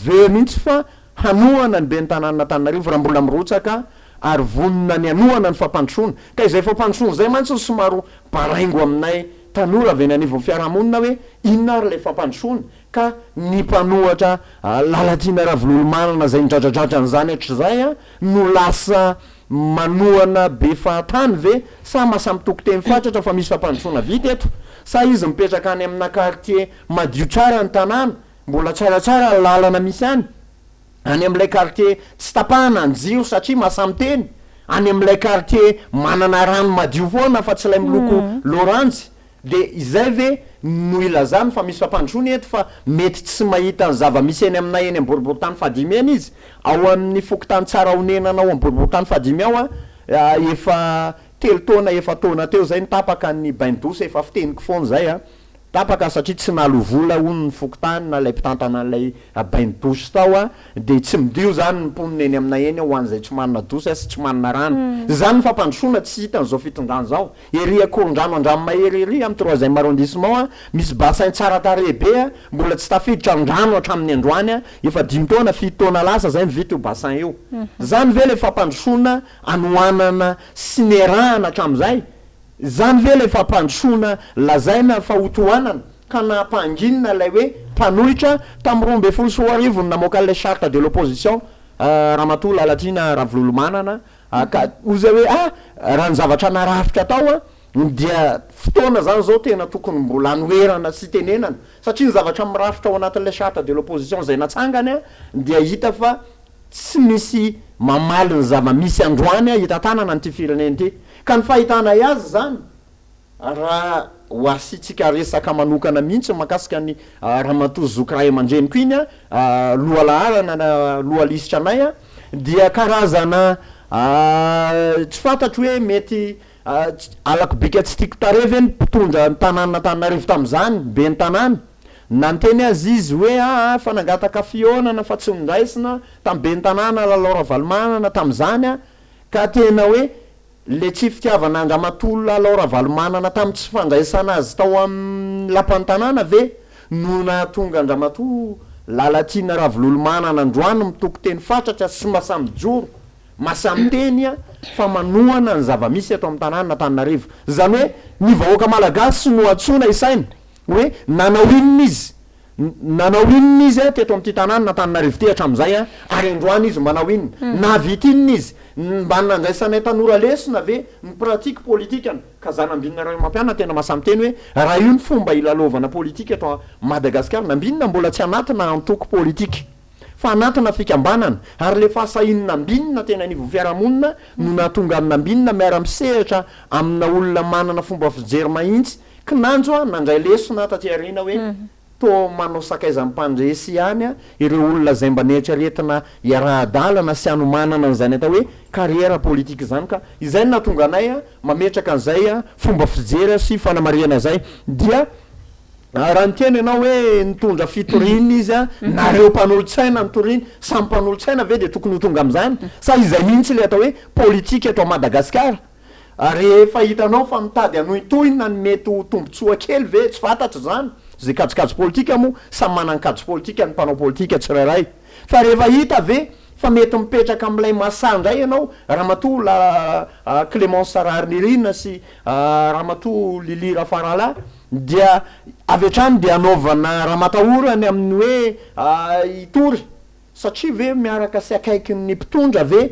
vœux mihitsy fa hanohana ny ben'ny tanànan'Antananarivo raha mbola mirotsaka ary vonona ny hanohana ny fampandrosoana. Ka izay fampandrosoana izay mantsy no somary baraingo aminay tanora avy eny anivon'ny fiarahamonina hoe inona ary ilay fampandrosoana ka ny mpanohatra Lalatiana Ravololomanana izay nidradradratra an'izany hatrizay no lasa manohana be fahatany ve sa masaha mitoky teny fatratra fa misy fampandrosoana vita eto? Sa izy mipetraka any amina quartier madio tsara ny tanàna, mbola tsaratsara ny lalana misy any, any amin'ilay quartier tsy tapahana ny jiro satria masaha miteny, any amin'ilay quartier manana rano madio foana fa tsy ilay miloko loranjy Dia izay ve no ilazany fa misy fampandrosoana eto fa mety tsy mahita ny zava-misy eny aminay eny amin'ny boriborintany fahadimy eny izy? Ao amin'ny fokontany Tsarahonenana ao amin'ny boriborintany fahadimy ao an, efa telo taona efa-taona teo izay no tapaka ny bain douce efa fiteniko foana izay an, tapaka satria tsy naloa vola hono ny fokontany na ilay mpitantana an'ilay bain douce tao an, dia tsy midio izany ny mponina eny aminay eny ho an'izay tsy manana douce sy tsy manana rano. Izany ny fampandrosoana tsy hitan'izao fitondrana izao. Ery Akorondrano Andranomahery ery amin'ny troisième arrondissement a, misy bassin tsara tarehy be a, mbola tsy tafiditra ny rano hatramin'ny androany a, efa dimy taona fito taona lasa zay no vita io bassin io. Zany ve le fampandrosoana anohanana sy niarahana hatramin'izay? Zany ve le fampandrosoana lazaina fa ho tohanana ka nampanginina ilay hoe mpanohitra tamin'ny 2012 no namoaka an'ilay charte de l'opposition Ramatoa Lalatiana Ravololomanana Ka hoy zay hoe ah raha ny zavatra narafitra tao an dia fotoana zany zao tena tokony mbola anoherana sy itenenana satria ny zavatra mirafitra ao anatin'ilay charte de l'opposition izay natsangany an dia hita fa tsy misy mamaly ny zava-misy androany an hitantanana an'ity firenena ity. Ka ny fahitanay azy zany Raha ho asiantsika resaka manokana mihitsy mahakasika an'i ramatoa zoky ray aman-dreniko iny, lohalaharana na lohalisitra anay, dia karazana tsy fantatro hoe mety halako bika tsy tiako tarehy ve ny mpitondra ny tanànan'Antananarivo tamin'izany, ben'ny tanàna? Na niteny aza izy hoe aa fa nangataka fihaonana fa tsy noraisina tamin'ny ben'ny tanàna Lalao Ravalomanana tamin'izany ka tena hoe Le tsy fitiavana an-dRamatoa Lalao Ravalomanana tamin'ny tsy fandraisana azy tao amin'ny lapan'ny tanàna ve no nahatonga an-dRamatoa Lalatiana Ravololomanana androany mitoky teny fatratra sy masahy mijoro, masahy miteny fa manohana ny zava-misy eto amin'ny tanàna Antananarivo? Izany hoe ny vahoaka malagasy no antsoina hisaina hoe nanao inona izy Nanao inona izy teto amin'ity tanàna Antananarivo ity hatramin'izay ary androany izy manao inona? Nahavita inona izy? Mba nandraisanay tanora lesona ve ny pratique politikany? Ka za Nambinina Raimampianina tena mahasahy miteny hoe raha io ny fomba hilalaovana politika eto Madagasikara, Nambinina mbola tsy anatina antoko politika fa anatina fikambanana ary le fahasahian'i Nambinina teny anivon'ny fiarahamonina no nahatonga an'i Nambinina miara-misehatra amina olona manana fomba fijery mahintsy Kinanjo nandray lesona taty aoriana hoe toa manao sakaizan'ny mpandresy ihany ireo olona izay mba neritreretina hiaraha-dalana sy hanomanana an'izany atao hoe carrière politique izany ka izay no nahatonga anay mametraka an'izay fomba fijery sy fanamarihana izay. Dia raha niteny ianao hoe nitondra fitoriana izy, nareo mpanolotsaina nitoriana, samy mpanolotsaina ve dia tokony ho tonga amin'izany sa izay mihitsy ilay atao hoe politique eto Madagasikara? Rehefa hitanao fa mitady hanohintohina ny mety ho tombotsoa kely ve, tsy fantatro izany, izay kajikajy politika moa, samy manana ny kajy politika ny mpanao politika tsirairay. Fa rehefa hita ve fa mety mipetraka amin'ilay masaha indray ianao, Ramatoa la Clémence Raharinirina sy Ramatoa Lily Rafaralahy, dia avy hatrany dia anaovana ramatahora ny amin'ny hoe hitory, satria ve miaraka sy akaikin'ny mpitondra ve?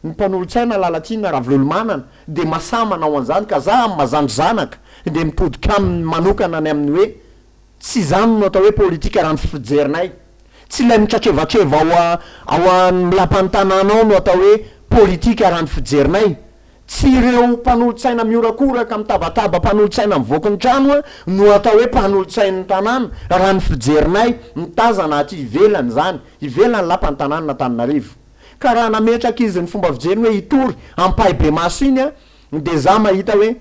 Ny mpanolotsaina Lalatiana Ravololomanana dia masaha manao an'izany ka za amin'ny maha zandry zanaka dia mitodika aminy manokana ny amin'ny hoe tsy izany no atao hoe politika raha ny fijerinay. Tsy ilay mitratrevatreva ao ao amin'ny lapan'ny tanàna ao no atao hoe politika raha ny fijerinay. Tsy ireo mpanolotsaina mihorakoraka mitabataba mpanolotsaina mivoaka ny trano no atao hoe mpanolotsain'ny tanàna raha ny fijerinay mitazana aty ivelany izany, ivelan'ny lapan'ny tanànan'Antananarivo. Ka raha nametraka izy ny fomba fijeriny hoe hitory ampahibemaso iny dia za mahita hoe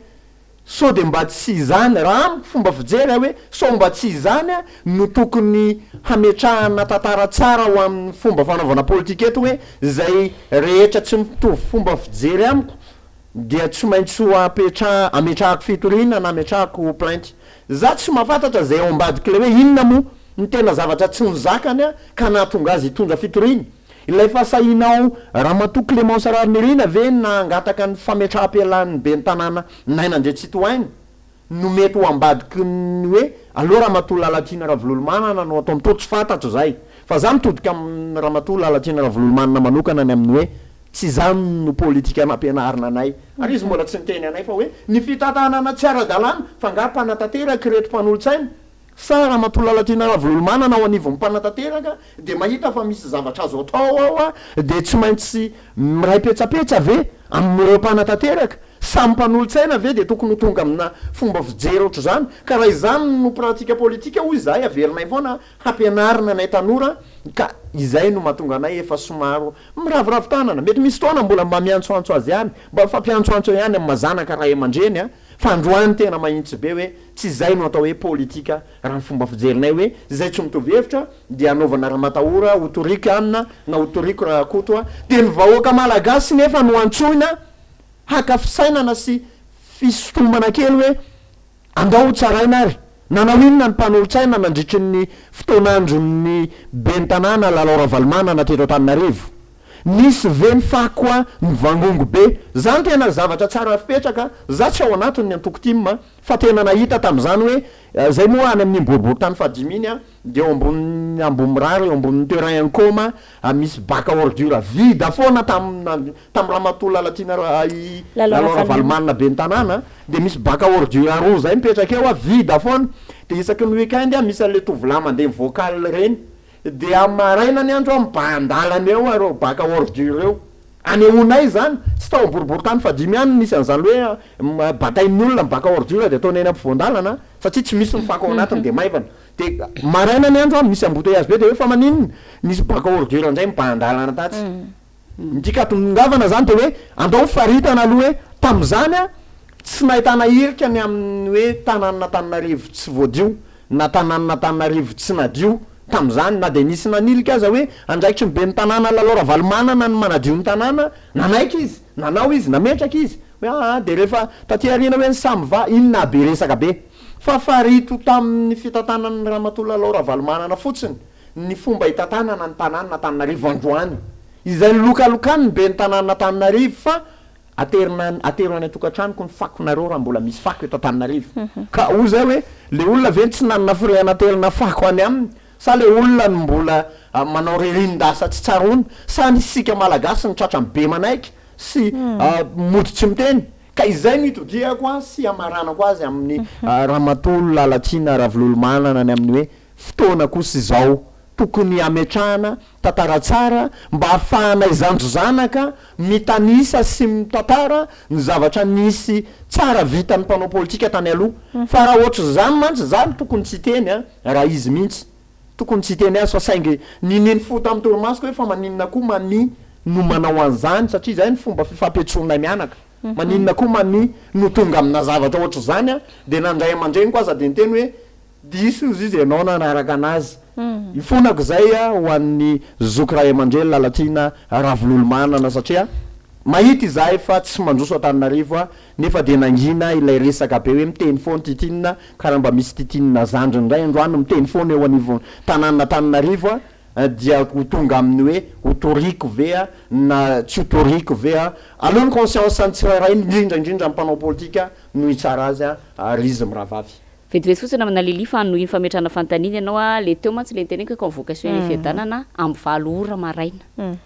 sao dia mba tsy izany, raha amiko fomba fijery aho hoe sao mba tsy izany no tokony hametrahana tantara tsara ho amin'ny fomba fanaovana politika eto hoe izay rehetra tsy mitovy fomba fijery amiko dia tsy maintsy ho apetra ametrahako fitoriana na ametrahako plainte. Za tsy mahafantatra izay ao ambadik'ilay hoe inona moa ny tena zavatra tsy nozakany ka nahatonga azy hitondra fitoriana. Ilay fahasahianao Ramatoa Clémence Raharinirina ve nangataka ny fametraham-pialan'ny ben'ny tanàna Naina Andriantsitohaina no mety ho ambadiky ny hoe aleo Ramatoa Lalatiana Ravololomanana no atao mitory? Tsy fantatro izay fa za mitodika amin'i Ramatoa Lalatiana Ravololomanana manokana ny amin'ny hoe tsy izany no politika nampianarina anay ary izy mbola tsy niteny anay fa hoe ny fitantanana tsy ara-dalàna fa angaha mpanatanteraka ireto mpanolotsaina Sa Ramatoa Lalatiana Ravololomanana ao anivon'ny mpanatanteraka dia mahita fa misy zavatra azo atao ao dia tsy maintsy miray petsapetsa ve amin'ireo mpanatanteraka? Samy mpanolotsaina ve dia tokony ho tonga amina fomba fijery ohatr'izany? Ka raha izany no pratika politika hoy izahay averinay foana hampianarina anay tanora ka izay no mahatonga anay efa somaro miraviravy tanana. Mety misy fotoana mbola mba miantsoantso azy ihany, mba mifampiantsoantso ihany amin'ny maha zanaka ray aman-dreny a! Fa androany tena mahintsy be hoe tsy izay no atao hoe politika raha ny fomba fijerinay hoe izay tsy mitovy hevitra dia anaovana ramatahora ho toriko anona na ho toriko rakoto a! Dia ny vahoaka malagasy nefa no antsoina haka fisainana sy fisintomana kely hoe andao ho tsaraina ary nanao inona ny mpanolotsaina nandritry ny fotoan'andron'ny ben'ny tanàna Lalao Ravalomanana teto Antananarivo? Nisy ve ny fako a mivangongo be? Zany tena zavatra tsara fipetraka, za tsy ao anatin ny antoko tim a, fa tena nahita tamzany hoe zay moa any amin'iny boriborintany fahadimy iny a, de eo ambonin'ny Ambohimirary eo ambonin'ny terrain Ankoma a misy bac à ordure vide foana tam tam ramatoa Lalatiana i Lalao Ravalomanana ben'ny tanàna de misy bac à ordure roa zay mipetraka eo a vide foana, de isaky ny week-end a misy an'le tovolahy mandeha mi-vocal reny Dia amin'ny maraina ny andro aho mibahan-dalana eo ireo bac à ordure ireo. Anehoanay izany, tsy tao am-boriborintany fahadimy ihany no nisy an'izany hoe batain'ny olona ny bac à ordure dia ataony eny ampovoan-dalana satria tsy misy ny fako ao anatiny dia maivana. Dia maraina ny andro misy embouteillage be dia hoe fa maninona? Nisy bac à ordure indray mibahan-dalana tatsy. Ny tiako hahatongavana izany dia hoe andao faritana aloha hoe tamin'izany tsy nahitana hirika ny amin'ny hoe tanànan'Antananarivo tsy voadio na tanànan'Antananarivo tsy nadio tamin'izany na dia nisy nanilika aza hoe andraikitry ny ben'ny tanàna Lalao Ravalomanana ny manadio ny tanàna, nanaiky izy, nanao izy, nametraka izy hoe aa dia rehefa taty aoriana hoe ny Samva iny nahabe resaka be fa farito tamin'ny fitantanan'ny Ramatoa Lalao Ravalomanana fotsiny ny fomba hitantanana ny tanànan'Antananarivo androany, izay nilokalokany ny ben'ny tanànan'Antananarivo fa aterina atero any an-tokantranoko ny fakonareo raha mbola misy fako eto Antananarivo. Ka hoy zay hoe le olona ve tsy nanana firehana aterina fako any aminy sa le olona no mbola manao ririnin-dasa tsy tsaroana sa ny isika malagasy no tratran'ny be manaiky sy mody tsy miteny? Ka izay no itodihako sy hamaranako azy amin'ny Ramatoa Lalatiana Ravololomanana ny amin'ny hoe Fotoana kosa izao tokony hametrahana tantara tsara mba hahafahanay zandry zanaka mitanisa sy mitantara ny zavatra nisy tsara vitan'ny mpanao politika tany aloha. Fa raha ohatr'izany mantsy za no tokony tsy hiteny an, raha izy mihitsy tokony tsy hiteny azy fa saingy niniany fo tamin'ny torimasoko hoe fa maninona koa Mami no manao an'izany satria izay ny fomba fifampiantsoanay mianaka. Maninona koa Mami no tonga amina zavatra ohatr'izany an, dia na ny ray aman-dreniko aza dia niteny hoe Diso ozy izy ianao nanaraka anazy. Ifonako izay ho an'ny zoky ray aman-dreny Lalatiana Ravololomanana satria mahita izahay fa tsy mandroso Antananarivo nefa dia nangina ilay resaka be hoe miteny foana Titina ka raha mba misy Titina zandriny indray androany miteny foana eo anivon'ny tanàn'Antananarivo dia ho tonga amin'ny hoe ho toriko ve na tsy ho toriko ve aleo ny conscience ny tsirairay indrindra indrindra ny mpanao politika no hitsara azy ary izy mirahavavy. Vetivety fotsiny namana Lily fa hanohy ny fametrahana fanontaniana ianao a, le teo mantsy le niteneniko hoe convocation eny Fiadanana amin'ny 8 ora maraina.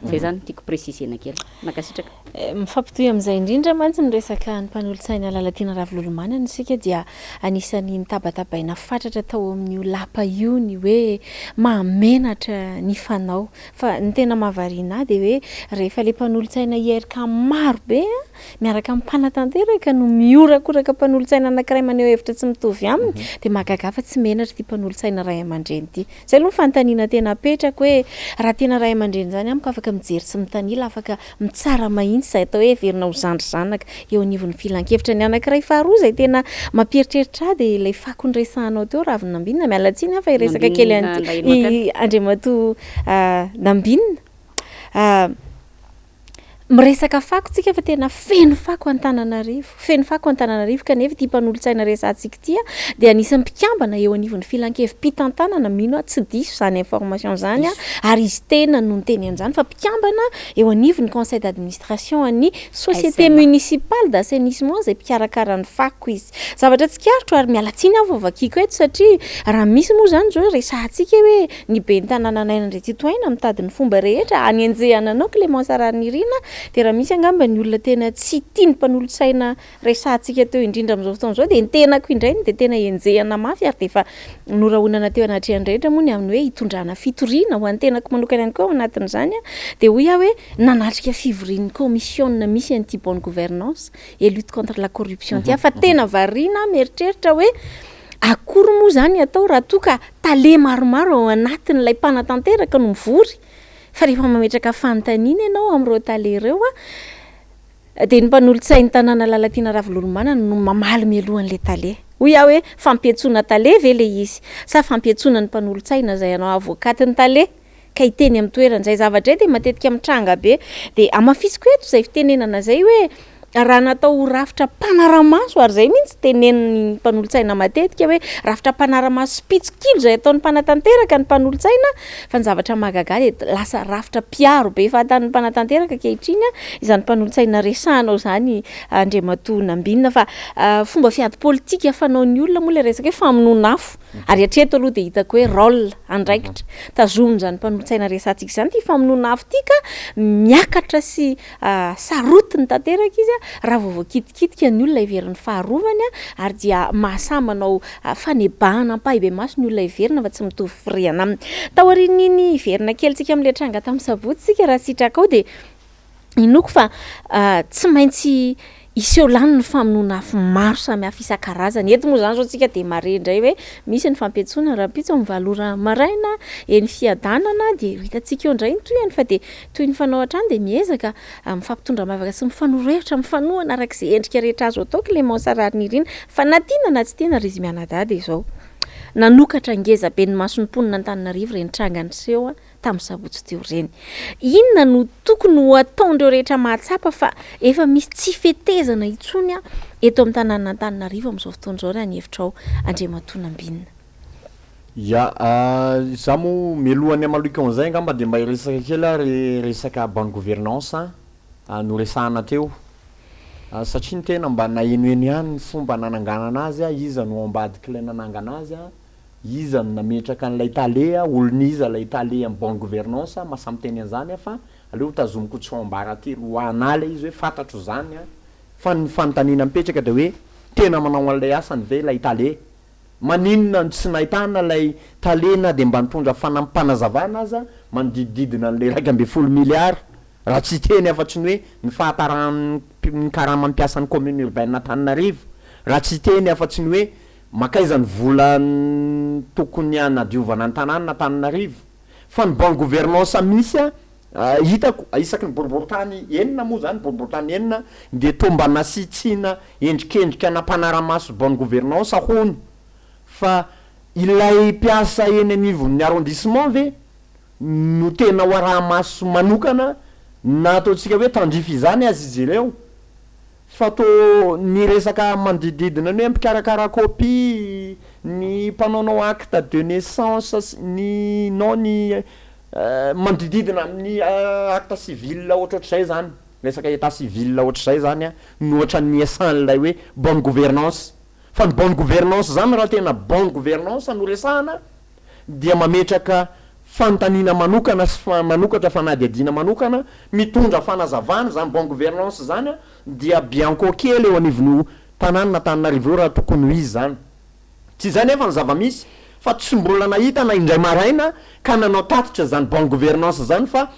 Zay zany no tiako préciser-na kely. Mankasitraka. Mifampitohy amin'izay indrindra mantsy ny resaka ny mpanolotsaina Lalatiana Ravololomanana isika dia anisan'ny nitabatabaina fatratra tao amin'io lapa io ny hoe mahamenatra ny fanao. Fa ny tena mahavariana ahy dia hoe rehefa le mpanolotsaina IRK maro be a, miaraka amin'ny mpanatanteraka no mihorakoraka mpanolotsaina anankiray maneho hevitra tsy mitovy aminy. Dia mahagaga fa tsy menatra ity mpanolotsaina ray aman-dreny ity. Izay aloha ny fanontaniana tena apetrako hoe raha tena ray aman-dreny izany amiko afaka mijery sy mitanila, afaka mitsara mahitsy izay atao hoe heverina ho zandry zanaka eo anivon'ny filankevitra. Ny anankiray faharoa izay tena mampieritreritra ahy dia ilay fako niresahanao teo Ravinambinina, miala tsiny aho fa hiresaka kely an'ity Andriamatoa Nambinina. Miresaka fako tsika fa tena feno fako Antananarivo, feno fako Antananarivo kanefa ity mpanolotsaina resahantsika ity dia anisan'ny mpikambana eo anivon'ny filankevi-pitantanana, mino aho tsy diso izany information izany ary izy tena no niteny an'izany fa mpikambana eo anivon'ny conseil d'administration an'ny société municipale d'assainissement izay mpikarakara ny fako izy. Zavatra tsikaritro ary miala tsiny aho vao vakiako eto satria raha misy moa izany izao resahantsika hoe Ny ben'ny tanàna Naina Andriantsitohaina mitady ny fomba rehetra hanenjehana anao Clémence Raharinirina dia raha misy angamba ny olona tena tsy tia ny mpanolotsaina resahantsika teo indrindra amin'izao fotoana izao dia ny tenako indray no dia tena enjehana mafy ary dia efa norahonana teo anatrehan'ny rehetra moa ny amin'ny hoe hitondrana fitoriana ho an'ny tenako manokana ihany koa ao anatin'izany dia hoy aho hoe nanatrika fivorian'ny kaomisiona misy an'ity bonne gouvernance et lutte contre la corruption ity aho fa tena variana aho mieritreritra hoe Akory moa izany atao raha toa ka tale maromaro ao anatin'ilay mpanatanteraka no mivory? Fa rehefa mametraka fanontaniana ianao amin'ireo tale ireo dia ny mpanolotsain'ny tanàna Lalatiana Ravololomanana no mamaly mialoha an'ilay tale. Hoy aho hoe fampiantsoana tale ve ilay izy sa fampiantsoana ny mpanolotsaina izay hanao avocat-n'ny tale ka hiteny amin'ny toerany? Izay zavatra izay dia matetika mitranga be. Dia hamafisiko eto izay fitenenana izay hoe raha natao ho rafitra mpanara-maso, ary izay mihitsy tenenin'ny mpanolotsaina matetika hoe rafitra mpanara-maso sy mpitsikilo izay ataon'ny mpanatanteraka ny mpanolotsaina, fa ny zavatra mahagaga ahy dia lasa rafitra mpiaro be fahatan'ny mpanatanteraka ankehitriny izany mpanolotsaina resahanao izany Andriamatoa Nambinina, fa fomba fiady politika fanaon'ny olona moa ilay resaka hoe famonoana afo, ary hatreto aloha dia hitako hoe rôle, andraikitra, tazomin'izany mpanolotsaina resahantsika izany ity famonoana afo ity ka miakatra sy Sarotiny tanteraka izy raha vao voakitikitika ny olona heverin'ny faharovany ary dia mahasahy manao fanebahana ampahibemaso ny olona heverina fa tsy mitovy firehana aminy. Taorian'iny hiverina kelintsika amin'ilay tranga tamin'ny sabotsy isika raha sitrakao dia inoako fa tsy maintsy hiseho lany ny famonoana afo maro samihafa isan-karazany. Eto moa izany izao tsika dia mahare indray hoe misy ny fampiantsoana rahampitso amin'ny valo ora maraina eny Fiadanana dia ho hitantsika eo indray ny tohiny fa dia Toy ny fanao hatrany dia miezaka mifampitondra am-bavaka sy mifanoro hevitra, mifanohana araka izay endrika rehetra azo atao Clémence Raharinirina fa na tiana na tsy tiana ry izy mianadahy dia izao nanokatra ngeza be ny mason'ny mponina Antananarivo ireny tranga niseho tamin'ny sabotsy teo ireny. Inona no tokony ho ataon'ireo rehetra mahatsapa fa efa misy tsy fetezana intsony eto amin'ny tanànan'Antananarivo amin'izao fotoana izao raha ny hevitrao Andriamatoa Nambinina? Ya, za moa mialohan'ny hamaliako an'izay angamba dia mba hiresaka kely aho re resaka bonne gouvernance noresahana teo satria ny tena mba nahenoheno ihany ny fomba nananganana azy, iza no ao ambadik'ilay nanangana azy, iza no nametraka an'ilay tale, olon'iza ilay tale amin'ny bonne gouvernance, mahasahy miteny an'izany aho fa aleo hotazomiko tsy ho ambaratelo ho anah ilay izy hoe fantatro izany fa ny fanontaniana mipetraka dia hoe tena manao an'ilay asany ve ilay tale? Maninona no tsy nahitana ilay tale na dia mba nitondra fanampim-panazavana aza manodidididina an'ilay 11 milliards raha tsy hiteny afa-tsy ny hoe ny fahataran'ny ny karaman'ny mpiasan'ny commune urbaine Antananarivo raha tsy hiteny afa-tsy ny hoe mankaiza ny vola tokony hanadiovana ny tanàna Antananarivo fa ny bonne gouvernance misy Hitako, isaky ny boriborintany enina moa izany, boriborintany enina, dia toa mba nasitsiana endrikendrika ana mpanara-maso bonne gouvernance hono. Fa ilay mpiasa eny anivon'ny arrondissement ve no tena ho araha-maso manokana na ataontsika hoe tandrify izany aza izy ireo? Fa toa ny resaka manodidididina ny hoe mpikarakara copie, ny mpanaonao acte de naissance sy ny non ny manodidididina amin'ny acte civil ohatrohatr'izay zany, resaka état civil ohatr'izay zany no ohatran'ny niasan'ilay hoe bonne gouvernance. Fa ny bonne gouvernance zany raha tena bonne gouvernance no resahana dia mametraka fanontaniana manokana sy manokatra fanadihadiana manokana, mitondra fanazavana izany bonne gouvernance izany dia bianco kely eo anivon'io tanàna Antananarivo io raha tokony ho izy izany. Tsy izay anefa ny zava-misy fa tsy mbola nahita na indray maraina ka nanao tatitra izany bonne gouvernance izany fa.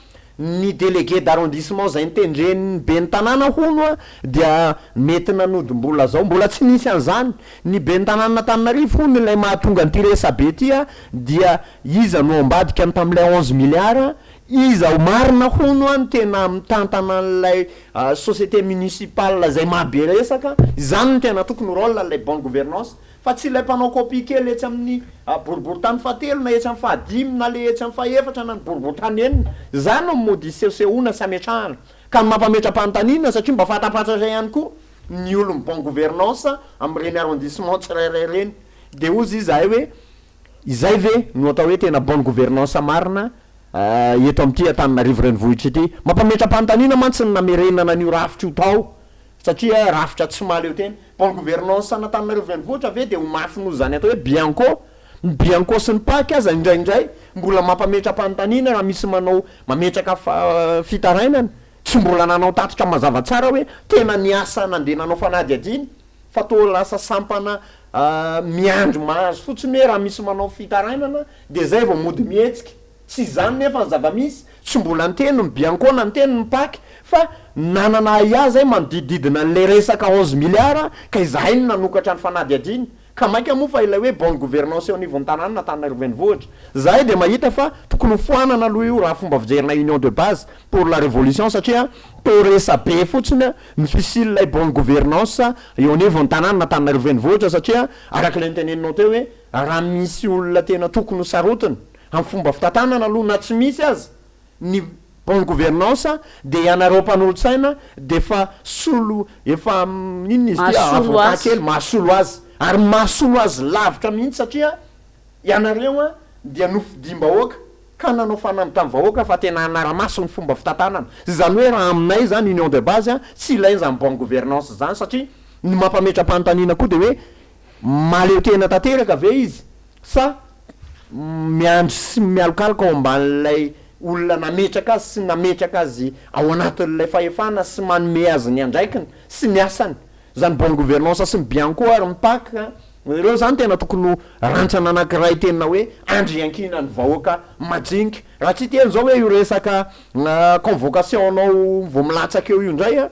Ny délégué d'arrondissement izay notendren'ny ben'ny tanàna hono dia mety nanodim-bola zao. Mbola tsy nisy an'izany. Ny ben'ny tanànan'Antananarivo hono ilay mahatonga an'ity resabe ity dia iza no ao ambadika ny tamin'ilay 11 milliards, iza marina hono no tena mitantana an'ilay société municipale izay mahabe resaka. Izany no tena tokony ho rôle an'ilay bonne gouvernance. Fa tsy ilay mpanao copie kely etsy amin'ny boriborintany fahatelo na etsy amin'ny fahadimy na le etsy amin'ny fahefatra na ny boriborintany enina. Izany no mody isehosehoana sy ametrahana. Ka ny mampametra-panontaniana satria mba fantampantatra ihany koa ny olon'ny bonne gouvernance amin'ireny arrondissement tsirairay ireny. Dia hozy izahay hoe izay ve no atao hoe tena bonne gouvernance marina eto amin'ity Antananarivo renivohitra ity? Mampametra-panontaniana mantsy ny namerenana an'io rafitra io tao satria rafitra tsy mahaleo tena. Bonne gouvernance an'Antananarivo renivohitra ve dia ho mafy noho izany atao hoe Bianco? Ny Bianco sy ny Pac aza indraindray mbola mampametra-panontaniana raha misy manao mametraka fitarainana. Tsy mbola nanao tatitra mazava tsara hoe tena niasa nandeha nanao fanadihadiana fa toa lasa sampana miandry mahazo fotsiny hoe raha misy manao fitarainana dia izay vao mody mihetsika. Tsy izany nefa ny zava-misy, tsy mbola niteny ny Bianco na niteny ny Pac fa nanana ahiahy izay manodidididina an'ilay resaka 11 milliards ka izahay no nanokatra ny fanadihadiana ka mainka moa fa ilay hoe bonne gouvernance eo anivon'ny tanàna Antananarivo Renivohitra. Izahay dia mahita fa tokony ho foanana aloha io raha fomba fijerina union de base pour la révolution satria toa resa-be fotsiny ny fisian'ilay bonne gouvernance eo anivon'ny tanàna Antananarivo Renivohitra satria araka ilay noteneninao teo hoe raha misy olona tena tokony ho sarotiny Amin'ny fomba fitantanana aloha na tsy misy aza ny bonne gouvernance dia ianareo mpanolotsaina dia efa solo efa inona izy ity Mahasolo avocat azy. kely mahasolo azy ary mahasolo azy lavitra mihitsy satria ianareo dia nofidiam-bahoaka ka nanao fanamby tamin'ny vahoaka fa tena hanara-maso ny fomba fitantanana izany hoe raha aminay izany union de base tsy ilaina izany bonne gouvernance izany satria ny mampametra-panontaniana koa dia hoe mahaleo tena tanteraka ve izy Sa miandry sy mialokaloka ao ambanin'ilay olona nametraka azy sy nametraka azy ao anatin'ilay fahefana sy manome azy ny andraikiny sy ny asany? Izany bonne gouvernance sy ny Bianco ary ny Pac ireo izany tena tokony ho rantsana anankiray tena hoe andry iankinan'ny vahoaka majinika. Raha tsy hiteny izao hoe io resaka convocation-nao vao milatsaka eo io indray an!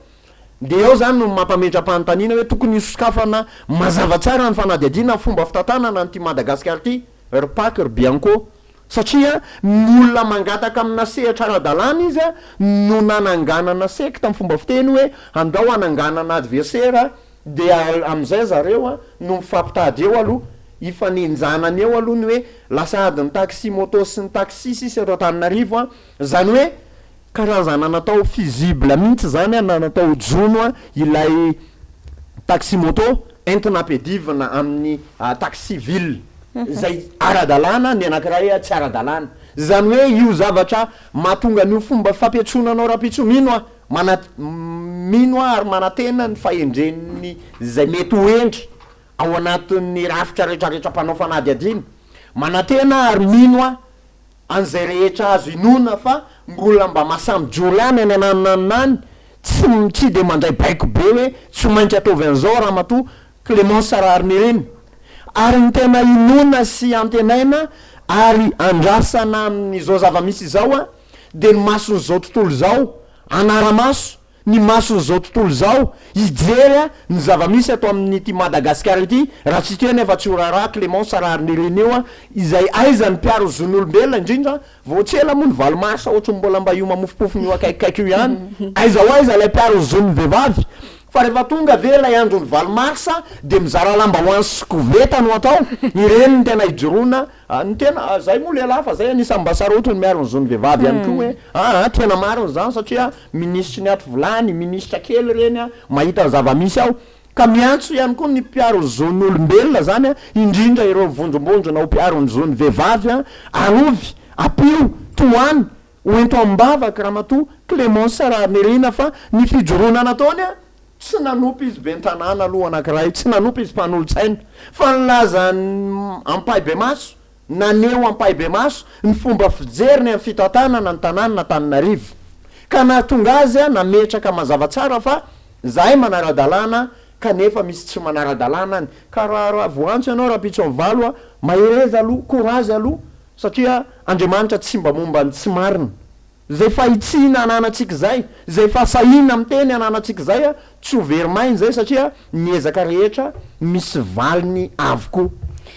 Dia eo izany no mampametra-panontaniana hoe tokony hosokafana mazava tsara ny fanadihadiana ny fomba fitantanana an'ity Madagasikara ity ry Pac ry Bianco satria ny olona mangataka amina sehatra ara-dalàna izy no nananganana secte amin'ny fomba fiteny hoe andao hananganana adversaire dia amin'izay zareo no mifampitady eo aloha hifanenjanana eo aloha ny hoe lasa adin'ny taxi moto sy ny taxi sisa eto Antananarivo izany hoe Karazana natao fusible mihitsy izany an, na natao jono ilay taxi moto entina ampiadivina amin'ny taxi ville izay ara-dalàna ny anankiray tsy ara-dalàna. Izany hoe io zavatra mahatonga an'io fomba fampiantsoana anao rahampitso mino aho, mana- mino aho ary manantena ny fahendren'ny izay mety ho hendry ao anatin'ny rafitra rehetrarehetra mpanao fanadihadiana. Manantena aho ary mino aho an'izay rehetra azo inoana fa mbola mba mahasahy mijoro ihany any ananonanona any, tsy tsy dia mandray baiko be hoe tsy maintsy ataovy an'izao Ramatoa Clémence Raharinirina. Ary ny tena inoana sy antenaina ary andrasana amin'izao zava-misy izao dia ny mason'izao tontolo izao hanara-maso ny mason'izao tontolo izao hijery ny zava-misy ato amin'ity Madagasikara ity, raha tsy ity anefa tsy ho raharaha Clémence Raharinirina io izay aiza ny mpiaro ny zon'olombelona indrindra vao tsy ela moa ny 8 mars ohatry ny mbola mba io mamofompofony io akaikikaiky io ihany aiza ho aiza ilay mpiaro ny zon'ny vehivavy fa rehefa tonga ve ilay andron'ny 8 mars dia mizara lambahoany sy koveta no atao ireny no tena ijoroana Ny tena, zay moa lehilahy fa zay anisan'ny mba sarotiny miaro ny zon'ny vehivavy ihany koa hoe aa tena marina izany satria minisitry ny ato vilany, minisitra kely ireny a, mahita ny zava-misy ao. Ka miantso ihany koa ny mpiaro ny zon'olombelona zany a, indrindra ireo mivondrombondrona ho mpiaro ny zon'ny vehivavy a, arovy, ampio, tohano, hoento am-bavaka ramatoa Clémence Raharinirina fa ny fijoroana nataony a, Tsy nanompo izy ben'ny tanàna aloha anankiray, tsy nanompo izy mpanolotsaina, fa nilaza ampahibemaso, naneho ampahibemaso ny fomba fijeriny amin'ny fitantanana ny tanànan'Antananarivo. Ka nahatonga azy nametraka mazava tsara fa izahay manara-dalàna kanefa misy tsy manara-dalàna any. Ka raha raha voantso ianao rahampitso amin'ny 8, mahereza aloha, courage aloha, satria Andriamanitra tsy mba momba ny tsy marina. Izay fahitsiana ananantsika izay, izay fahasahiana miteny ananantsika izay, tsy ho very maina izay satria ny ezaka rehetra misy valiny avokoa.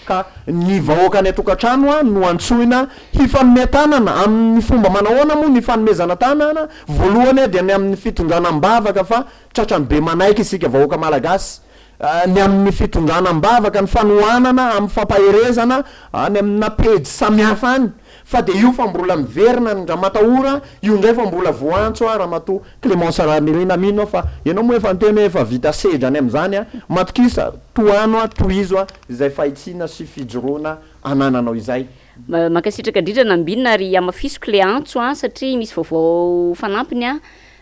Ka ny vahoaka any an-tokantrano no antsoina hifanome tanana. Amin'ny fomba manahoana moa ny fanomezana tanana? Voalohany dia ny amin'ny fitondrana am-bavaka fa tratran'ny be manaiky isika vahoaka Malagasy. Ny amin'ny fitondrana am-bavaka, ny fanohanana amin'ny fampaherezana any amina pejy samihafa any. Fa dia io fa mbola miverina ny ramatahora io indray fa mbola voaantso aho ramatoa Clémence Ranirina mino aho fa ianao moa efa niteny hoe efa vita sedra any amin'izany a, matokisa, tohano a, tohizo a izay fahitsiana sy fijoroana anananao izay. Mankasitraka indrindra Nambinina ary hamafisiko le antso a satria misy vaovao fanampiny a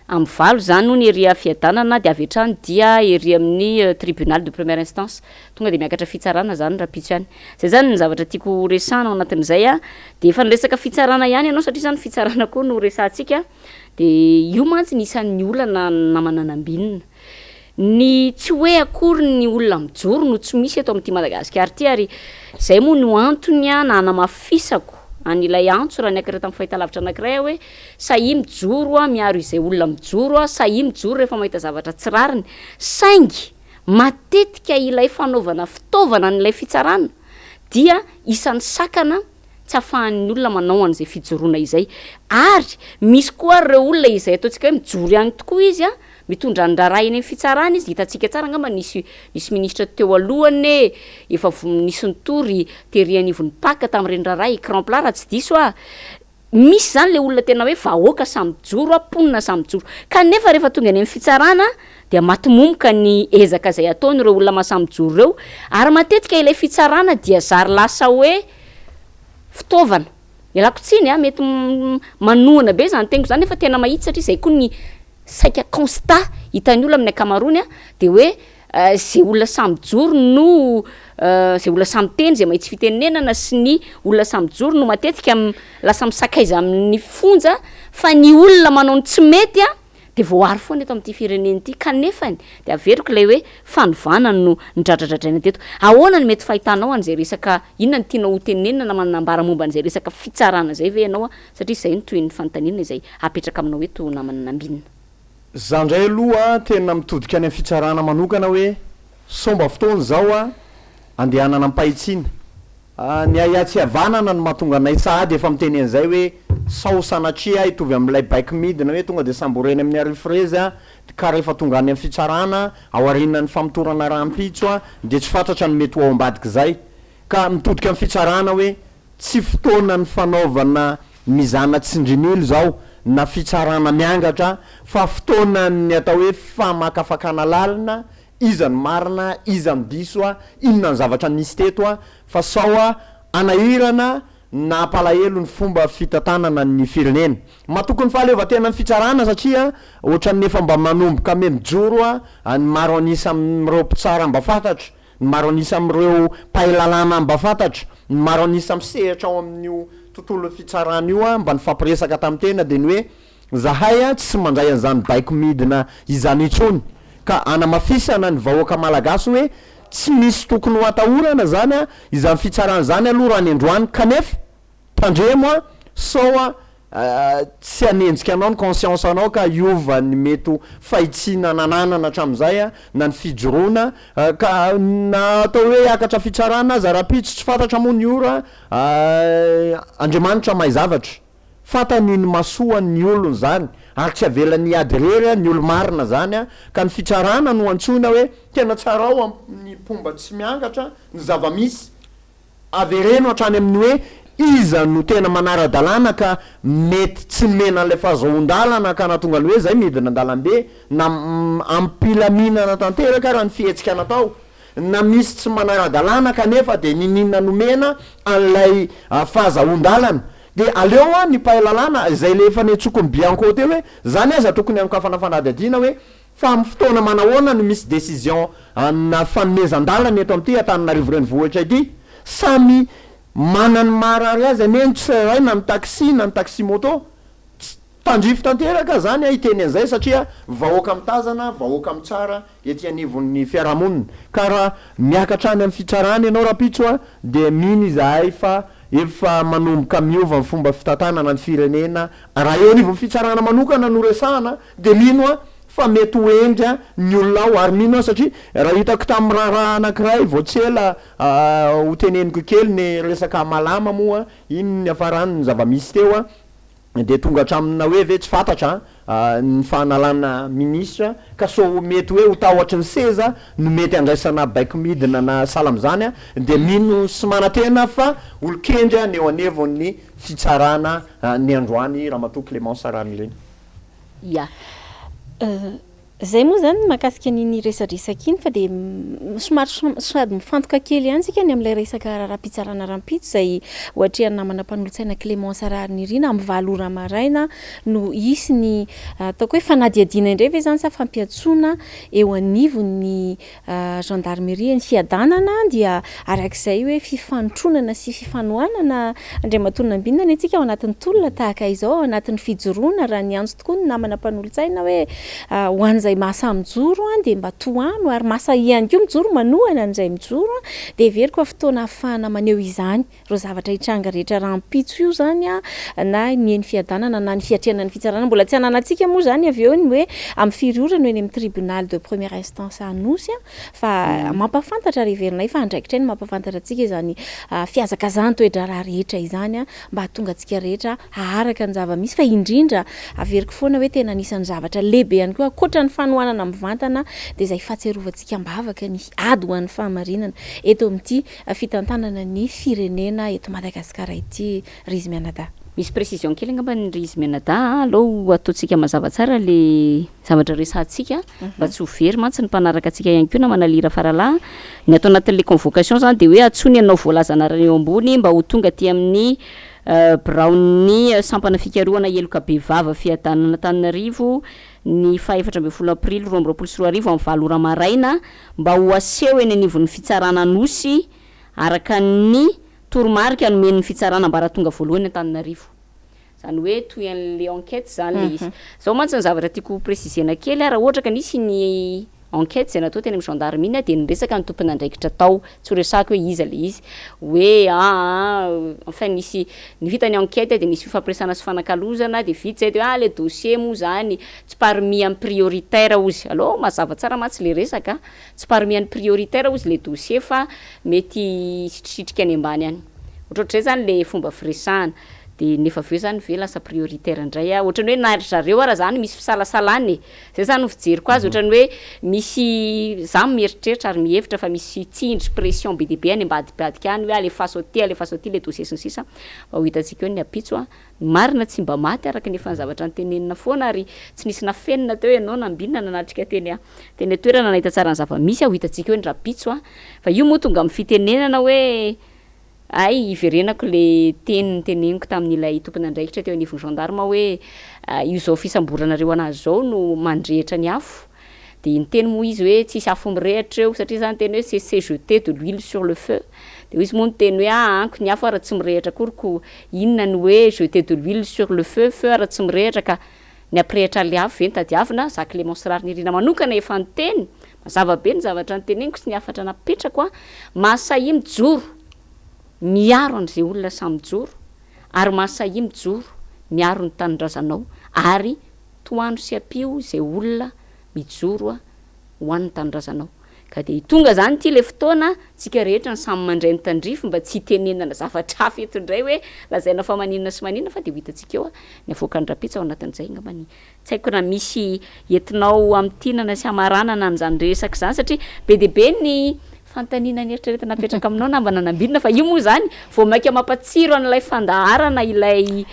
Amin'ny valo izany hono ery Fiadanana dia avy hatrany dia ery amin'ny tribunal de première instance. Tonga dia miakatra fitsarana izany rahampitso ihany. Izay izany ny zavatra tiako ho resahana ao anatin'izay a. Dia efa niresaka fitsarana ihany ianao satria izany fitsarana koa no resahantsika. Dia io mantsy ny isan'ny olana namana nambinina. Ny tsy hoe akory ny olona mijoro no tsy misy eto amin'ity Madagasikara ity ary izay moa no antony nanamafisako an'ilay antso raha niakatra tamin'ny fahitalavitra anankiray aho hoe sahia mijoro aho miaro izay olona mijoro aho, sahia mijoro rehefa mahita zavatra tsy rariny saingy matetika ilay fanaovana fitaovana an'ilay fitsarana dia isan'ny sakana tsy afahan'ny olona manao an'izay fijoroana izay ary misy koa ary ireo olona izay ataontsika hoe mijoro ihany tokoa izy an, Mitondra ny raharaha eny amin'ny fitsarana izy, hitantsika tsara angamba nisy nisy ministra teo aloha anie efa vo nisy nitory tery anivon'ny Pac tamin'ireny raharaha écran plat raha tsy diso aho. Misy izany ilay olona tena hoe vahoaka samy mijoro, mponina samy mijoro. Kanefa rehefa tonga eny amin'ny fitsarana dia maty momoka ny ezaka izay ataon'ireo olona maha samy mijoro ireo ary matetika ilay fitsarana dia zary lasa hoe fitaovana. Ialako tsiny a, mety manohana be izany teniko izany nefa tena mahitsy satria izay koa ny saika constat hitan'ny olona amin'ny ankamaroany dia hoe izay olona samy mijoro no izay olona samy miteny, izay mahitsy fitenenana sy ny olona samy mijoro no matetika lasa misakaiza amin'ny fonja fa ny olona manao ny tsy mety dia voaaro foana eto amin'ity firenena ity kanefany dia averiko ilay hoe fanovana no nodradradradraina teto. Ahoana no mety fahitanao an'izay resaka, inona no tianao hotenenina na manambara momba an'izay resaka fitsarana izay ve ianao Satria izay no tohin'ny fanontaniana izay apetraka aminao eto namana Nambinina. Za ndray aloha tena mitodika any amin'ny fitsarana manokana hoe sao mba fotoana izao andehanana am-pahitsiana. Ny ahiahy tsy havanana no mahatonga anay sahady efa miteny an'izay hoe sao sanatria hitovy amin'ilay baiko midina hoe tonga dia sambory eny amin'ny Arifrezy ka rehefa tonga any amin'ny fitsarana aorianan'ny famotorana rahampitso dia tsy fantatra ny mety ho ao ambadik'izay ka mitodika amin'ny fitsarana hoe Tsy fotoanan'ny fanaovana mizana tsindrimilo izao na fitsarana miangatra fa fotoanan'ny atao hoe famakafakana lalina, iza no marina, iza no diso, inona ny zavatra nisy teto fa sao hanahirana na hampalahelo ny fomba fitantanana ny firenena. Matoky ny fahaleovantenan'ny fitsarana satria ohatran'ny efa mba manomboka mijoro ny maro an'isa amin'ireo mpitsara mba fantatra. Ny maro an'isa amin'ireo mpahay lalàna mba fantatra, ny maro an'isa misehatra ao amin'io tontolon'ny fitsarana io mba nifampiresaka tamin'ny tena dia ny hoe zahay tsy mandray an'izany baiko midina izany intsony ka hanamafisana ny vahoaka malagasy hoe tsy misy tokony ho atahorana izany izany fitsarana izany aloha raha ny androany kanefa Tandremo an, sao an tsy hanenjika anao ny conscience anao ka hiova ny mety ho fahitsiana nananana hatramin'izay an, na ny fijoroana ka na atao hoe hiakatra fitsarana aza rahampitso tsy fantatra moa ny ora Andriamanitra mahay zavatra, fantany ny mahasoa ny olony izany ary tsy avelany hiady irery ny olo-marina izany an, ka ny fitsarana no antsoina hoe tena tsarao amin'ny mpomba tsy miangatra ny zava-misy. Avereno hatrany amin'ny hoe iza no tena manara-dalàna ka mety tsy nomena an'ilay fahazoan-dalana ka nahatonga ny hoe zay midina an-dalambe na am-pilaminana tanteraka raha ny fihetsika natao na misy tsy manara-dalàna kanefa dia niniana nomena an'ilay fahazahoan-dalana dia aleo ny mpahay lalàna izay le efa niantsokon'i Bianco teo hoe zany aza tokony hanokafana fanadihadiana hoe Fa amin'ny fotoana manahoana no misy décision ana fanomezan-dalana eto amin'ity Antananarivo Renivohitra ity? Samy manana ny maharary azy anie ny tsirairay na ny taxi na ny taxi moto. Tsy tandrify tanteraka zany aho hiteny an'izay satria vahoaka mitazana, vahoaka mitsara ety anivon'ny fiarahamonina. Ka raha miakatra any amin'ny fitsarana ianao rahampitso dia mino izahay fa. efa manomboka miova ny fomba fitantanana ny firenena, raha eo anivon'ny fitsarana manokana no resahana dia mino aho fa mety ho hendry ny olona ao ary mino aho satria raha hitako tamin'ny raharaha anankiray vao tsy ela ho teneniko kely ny resaka malama moa iny niafarany ny zava-misy teo dia tonga hatramina hoe ve tsy fantatra ny fanalana ministra ka sao mety hoe ho tahotry ny seza no mety handraisana baiko midina na sahala amin'izany dia mino sy manantena fa olon-kendry ny eo anevon'ny fitsarana ny androany Ramatoa Clémence Rahamirina. Ya. Izay moa izany ny mahakasika an'iny resadresaka iny fa dia somary sady mifantoka kely ihany isika ny amin'ilay resaka raharaham-pitsarana rahampitso izay ho atrehan'ny namana mpanolotsaina Clémence Raharinirina amin'ny valo ora maraina no hisy ny ataoko hoe fanadihadiana indray ve izany sa fampiantsoana eo anivon'ny Gendarmerie eny Fiadanana dia arak'izay hoe fifanotronana sy fifanohanana Andriamatoa Nambinina anie tsika ao anatin'ny tolona tahaka izao, ao anatin'ny fijoroana raha niantso tokoa ny namana mpanolotsaina hoe ho an'izay mahasahy mijoro dia mba tohano ary mahasahy ihany koa mijoro manohana an'izay mijoro dia heveriko fa fotoana ahafahana maneho izany Ireo zavatra hitranga rehetra rahampitso io izany na ny eny Fiadanana na ny fiatrehana ny fitsarana. Mbola tsy ananantsika moa izany avy eo ny hoe amin'ny firy ora no eny amin'ny tribunal de première instance Anosy fa mampahafantatra ary heverinay fa andraikitray ny mampahafantatra antsika izany fihazakazahan'ny toe-draharaha rehetra izany mba hahatonga antsika rehetra haharaka ny zava-misy fa indrindra averiko foana hoe tena anisan'ny zavatra lehibe ihany koa ankoatra ny fanohanana mivantana dia izay fahatsiarovantsika am-bavaka ny ady ho an'ny fahamarinana eto amin'ity fitantanana ny firenena eto Madagasikara ity ry izy mianadahy. Misy précision kely angambany ry izy mianadahy a, aleo ataontsika mazava tsara le zavatra resahantsika mba tsy ho very mantsy ny mpanaraka antsika ihany koa namana Lira Faralahy, ny ato anatin'le convocation zany de hoe antsoiny ianao voalaza anarana eo ambony mba ho tonga aty amin'ny biraon'ny sampana fikarohana heloka bevava Fiadanana Antananarivo ny faha 14 aprily 2022 amin'ny valo ora maraina mba ho aseho eny anivon'ny fitsarana Anosy araka ny toromarika nomen'ny fitsarana ambaratonga voalohany Antananarivo. Izany hoe toy an'le enquête izany le izy. Izao mantsy ny zavatra tiako ho préciser-na kely, raha ohatra ka nisy ny enquête izay natao teny amin'ny gendarmerie dia niresaka ny tompon'andraikitra tao, tsy ho resahako hoe iza le izy, hoe aa enfin nisy, vita ny enquête dia nisy fifampiresahana sy fanakalozana dia vita izay dia hoe ah le dossier moa izany Tsy parmi an'ny prioritaire ozy. Alou mazava tsara mantsy le resaka a! Tsy parmi an'ny prioritaire ozy le dossier fa mety hisitrisitrika any ambany any. Ohatrohatr'izay zany le fomba firesahana. De nefa avy eo zany ve lasa prioritaire indray a? Ohatran'ny hoe na ry zareo ara zany misy fisalasalana e! Zay zany ny fijeriko azy, ohatran'ny hoe misy, za mieritreritra ary mihevitra fa misy tsindry, pression be dia be any ambadibadika any hoe alefaso aty, alefaso aty le dossier sy ny sisa Fa ho hitantsika eo ny ampitso a! Ny marina tsy mba maty araka ny efa ny zavatra notenenina foana ary tsy nisy nafenina teo ianao nambinina nanatrika teny teny an-toerana nahita tsara ny zava-misy aho hitantsika eo ny rahampitso a! Fa io moa tonga amin'ny fitenenana hoe hay hiverenako le teny noteneniko tamin'ilay tompon'andraikitra teo anivon'ny gendarme hoe io zao fisamboranareo anazy zao no mandrehitra ny afo Dia niteny moa izy hoe tsisy afo mirehitra eo satria za niteny hoe c'est c'est jeter de l'huile sur le feu. Dia hoy izy moa niteny hoe ah amiko ny afo ara tsy mirehitra akory ko inona ny hoe jeter de l'huile sur le feu, feu ara tsy mirehitra ka ny hampirehitra an'ilay afo ve no tadiavina? Za Clémence Raharinirina manokana efa niteny, mazava be ny zavatra noteneniko sy ny hafatra napetrako an, mahasahiа mijoro miaro an'izay olona sahy mijoro ary mahasahiа mijoro miaro ny tanindrazanao ary Tohano sy ampio izay olona mijoro ho an'ny tanindrazanao. Ka dia tonga izany ity ilay fotoana, tsika rehetra no samy mandray ny tandrify mba tsy hitenenana zavatra hafa eto indray hoe lazaina fa maninona sy maninona fa dia ho hitantsika eo ny avoakan'ny rahampitso ao anatin'izay angambany. Tsy haiko raha misy entinao hamintinana sy hamaranana an'izany resaka izany satria be dia be ny fanontaniana nieritreretina apetraka aminao na mba nanambinina fa io moa izany vao mainka mampatsiro an'ilay fandaharana ilay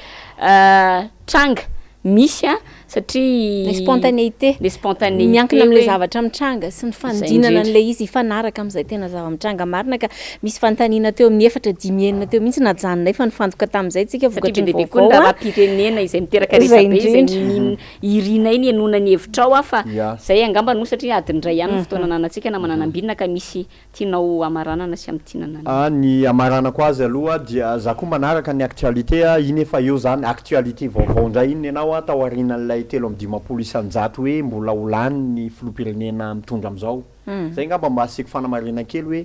tranga Misy an, satria Le spontanéité. Le spontanéité Miankina amin'ilay hoe zavatra mitranga sy ny Izay fanodinana indrindra. an'ilay izy hifanaraka amin'izay tena zava-mitranga marina ka misy fanontaniana teo amin'ny efatra, dimy, enina teo mihitsy najanonay fa nifantoka tamin'izay tsika Satria vokatry be ny dia be koa ny vaovao an. raharaham-pirenena izay miteraka Izay resabe izay indrindra. ninin- irinay ny henoina ny hevitrao aho fa Ya. izay angamba no satria adiny iray ihany ny fotoana ananantsika namana nambinina ka misy Tianao hamaranana sy hamintinana ny. A, ny hamaranako azy aloha dia za koa manaraka ny actualité a, iny efa eo zany actualité vaovao indray iny nenao a, tao aorianan'ilay 53% hoe mbola ho lany ny filoham-pirenena mitondra amizao. Zay angamba mba asiako fanamarihana kely hoe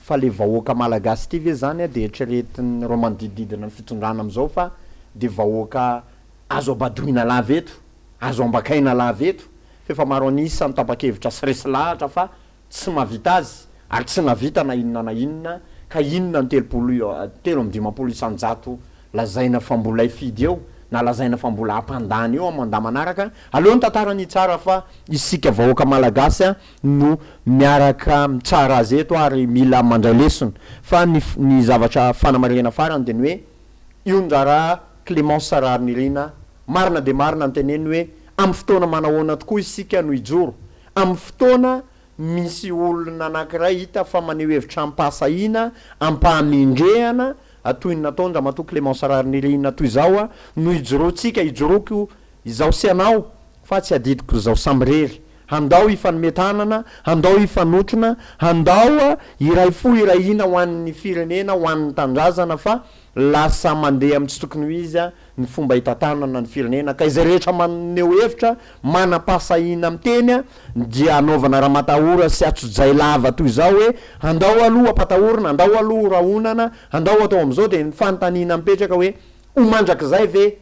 Fa le vahoaka malagasy ity ve zany dia eritreretin'ireo manodidididina ny fitondrana amin'izao fa dia vahoaka azo abadoina lava eto, azo ambakaina lava eto, fa efa maro an'isa ny tapa-kevitra sy resy lahatra fa tsy mahavita azy ary tsy nahavita na inona na inona ka inona ny 30 53 isan-jato lazaina fa mbola hifidy eo na lazaina fa mbola hampandany eo amin'ny mandat manaraka, aleo ny tantara ny hitsara fa isika vahoaka malagasy no miaraka mitsara azy eto ary mila mandray lesona fa ny ny zavatra fanamarihana farany dia ny hoe io ny raharaha Clémence Raharinirina marina dia marina ny teneniny hoe amin'ny fotoana manahoana tokoa isika no hijoro amin'ny fotoana misy olona anankiray hita fa maneho hevitra am-pahasahiana am-pahamendrehana toy ny nataon-dRamatoa Clémence Raharinirina toy izao no hijoroantsika hijoroako izaho sy ianao fa tsy adidiko izaho samirery Handao hifanome tanana, handao hifanotrona, handao hiray fo hiray hina ho an'ny firenena, ho an'ny tanindrazana fa lasa mandeha amin'ny tsy tokony ho izy ny fomba hitantanana ny firenena ka izay rehetra maneho hevitra, manam-pahasahiana miteny dia anaovana ramatahora sy atsojay lava toy izao hoe handao aloha ampatahorina, handao aloha rahonana, handao atao amin'izao dia ny fanontaniana mipetraka hoe ho mandrakizay ve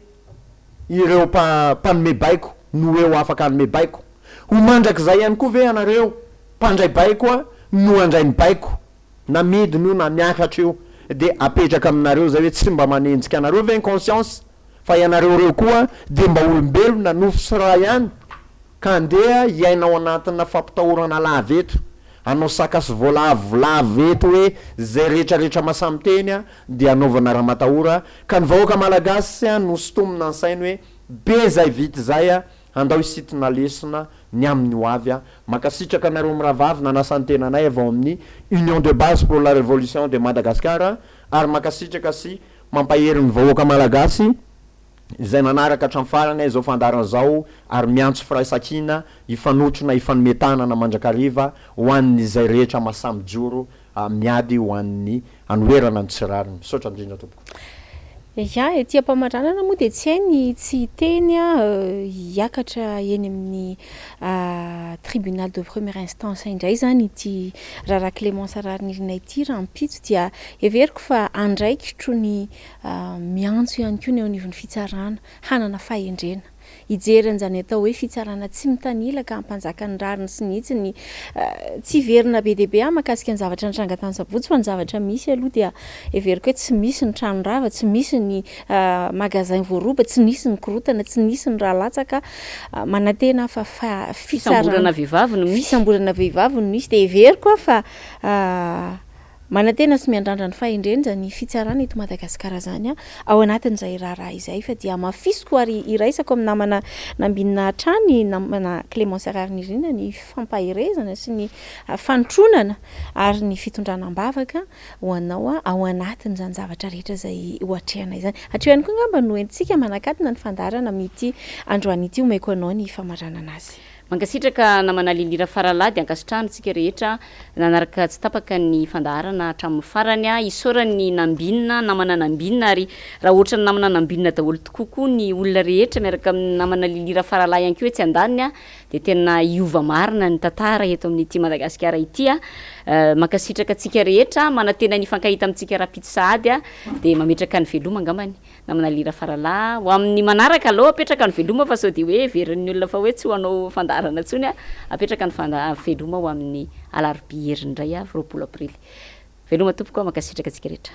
ireo mpanome baiko no eo afaka hanome baiko? Ho mandrakizay ihany koa ve ianareo mpandray baiko no handray ny baiko? Na midina io na miakatra io dia apetraka aminareo izay hoe tsy mba manenjika anareo ve ny conscience fa ianareo ireo koa dia mba olombelona nofo sy ra ihany ka andeha hiaina ao anatina fampitahorana lava eto hanao saka sy voalavo lava eto hoe izay rehetra rehetra mahasahy miteny dia anaovana ramatahora ka ny vahoaka malagasy no sintomina ny sainy hoe be zay vita izay handao hisintona lesona ny amin'ny ho avy. Mankasitraka anareo mirahavavy nanasa ny tenanay avy ao amin'ny Union de base pour la révolution de Madagascar ary mankasitraka sy mampahery ny vahoaka malagasy izay nanaraka hatramin'ny farany izao fandaharana izao ary miantso firaisankina hifanotrona hifanome tanana mandrakariva ho an'izay rehetra mahasahy mijoro miady ho an'ny hanoherana ny tsy rariny. Misaotra indrindra tompoko. Ya, ety am-pamaranana moa dia tsy hay ny tsy hiteny hiakatra eny amin'ny tribunal de première instance indray izany ity raharaha Clémence Raharinirina ity rahampitso dia heveriko fa andraikitro ny miantso ihany koa ny eo anivon'ny fitsarana hanana fahendrena hijery an'izany atao hoe fitsarana tsy mitanila ka hampanjaka ny rariny sy ny hitsiny. Tsy hiverina be dia be aho mahakasika ny zavatra nitranga tany Sabotsy fa ny zavatra misy aloha dia heveriko hoe tsy misy ny trano rava, tsy misy ny magasin voaroba, tsy nisy ny korontana, tsy nisy ny rà latsaka. Manantena aho fa fitsarana, vehivavy no misy. Fisamborana vehivavy no misy dia heveriko aho fa Manantena sy miandrandra ny fahendrena izany fitsarana eto Madagasikara izany ao anatin'izay raharaha izay fa dia hamafisiko ary iraisako amin'ny namana nambinina hatrany namana Clémence Raharinirina ny fampaherezana sy ny fanotronana ary ny fitondrana am-bavaka ho anao ao anatin'izany zavatra rehetra izay ho atrehana izany. Hatreo ihany koa angamba no entintsika manakatona ny fandaharana amin'ity androany ity omeko anao ny famaranana azy. Mankasitraka namana Lily Rafaralahy dia ankasitrahana isika rehetra nanaraka tsy tapaka ny fandaharana hatramin'ny farany a! Isaorany ny Nambinina, namana Nambinina ary raha ohatran'ny namana Nambinina daholo tokoa koa ny olona rehetra miaraka amin'ny namana Lily Rafaralahy ihany koa etsy andaniny a! dia tena hiova marina ny tantara eto amin'ity Madagasikara ity a! Mankasitraka antsika rehetra, manantena ny hifankahita amintsika rahampitso sahady a! dia mametraka ny veloma angambany. Namana Lira Faralahy, ho amin'ny manaraka aleo apetraka ny veloma fa sao dia hoe heverin'ny olona fa hoe tsy ho hanao fandaharana intsony aho, apetraka ny fanda veloma ho amin'ny alarobia heriny indray avy 20 aprily. Veloma tompoko a, mankasitraka antsika rehetra.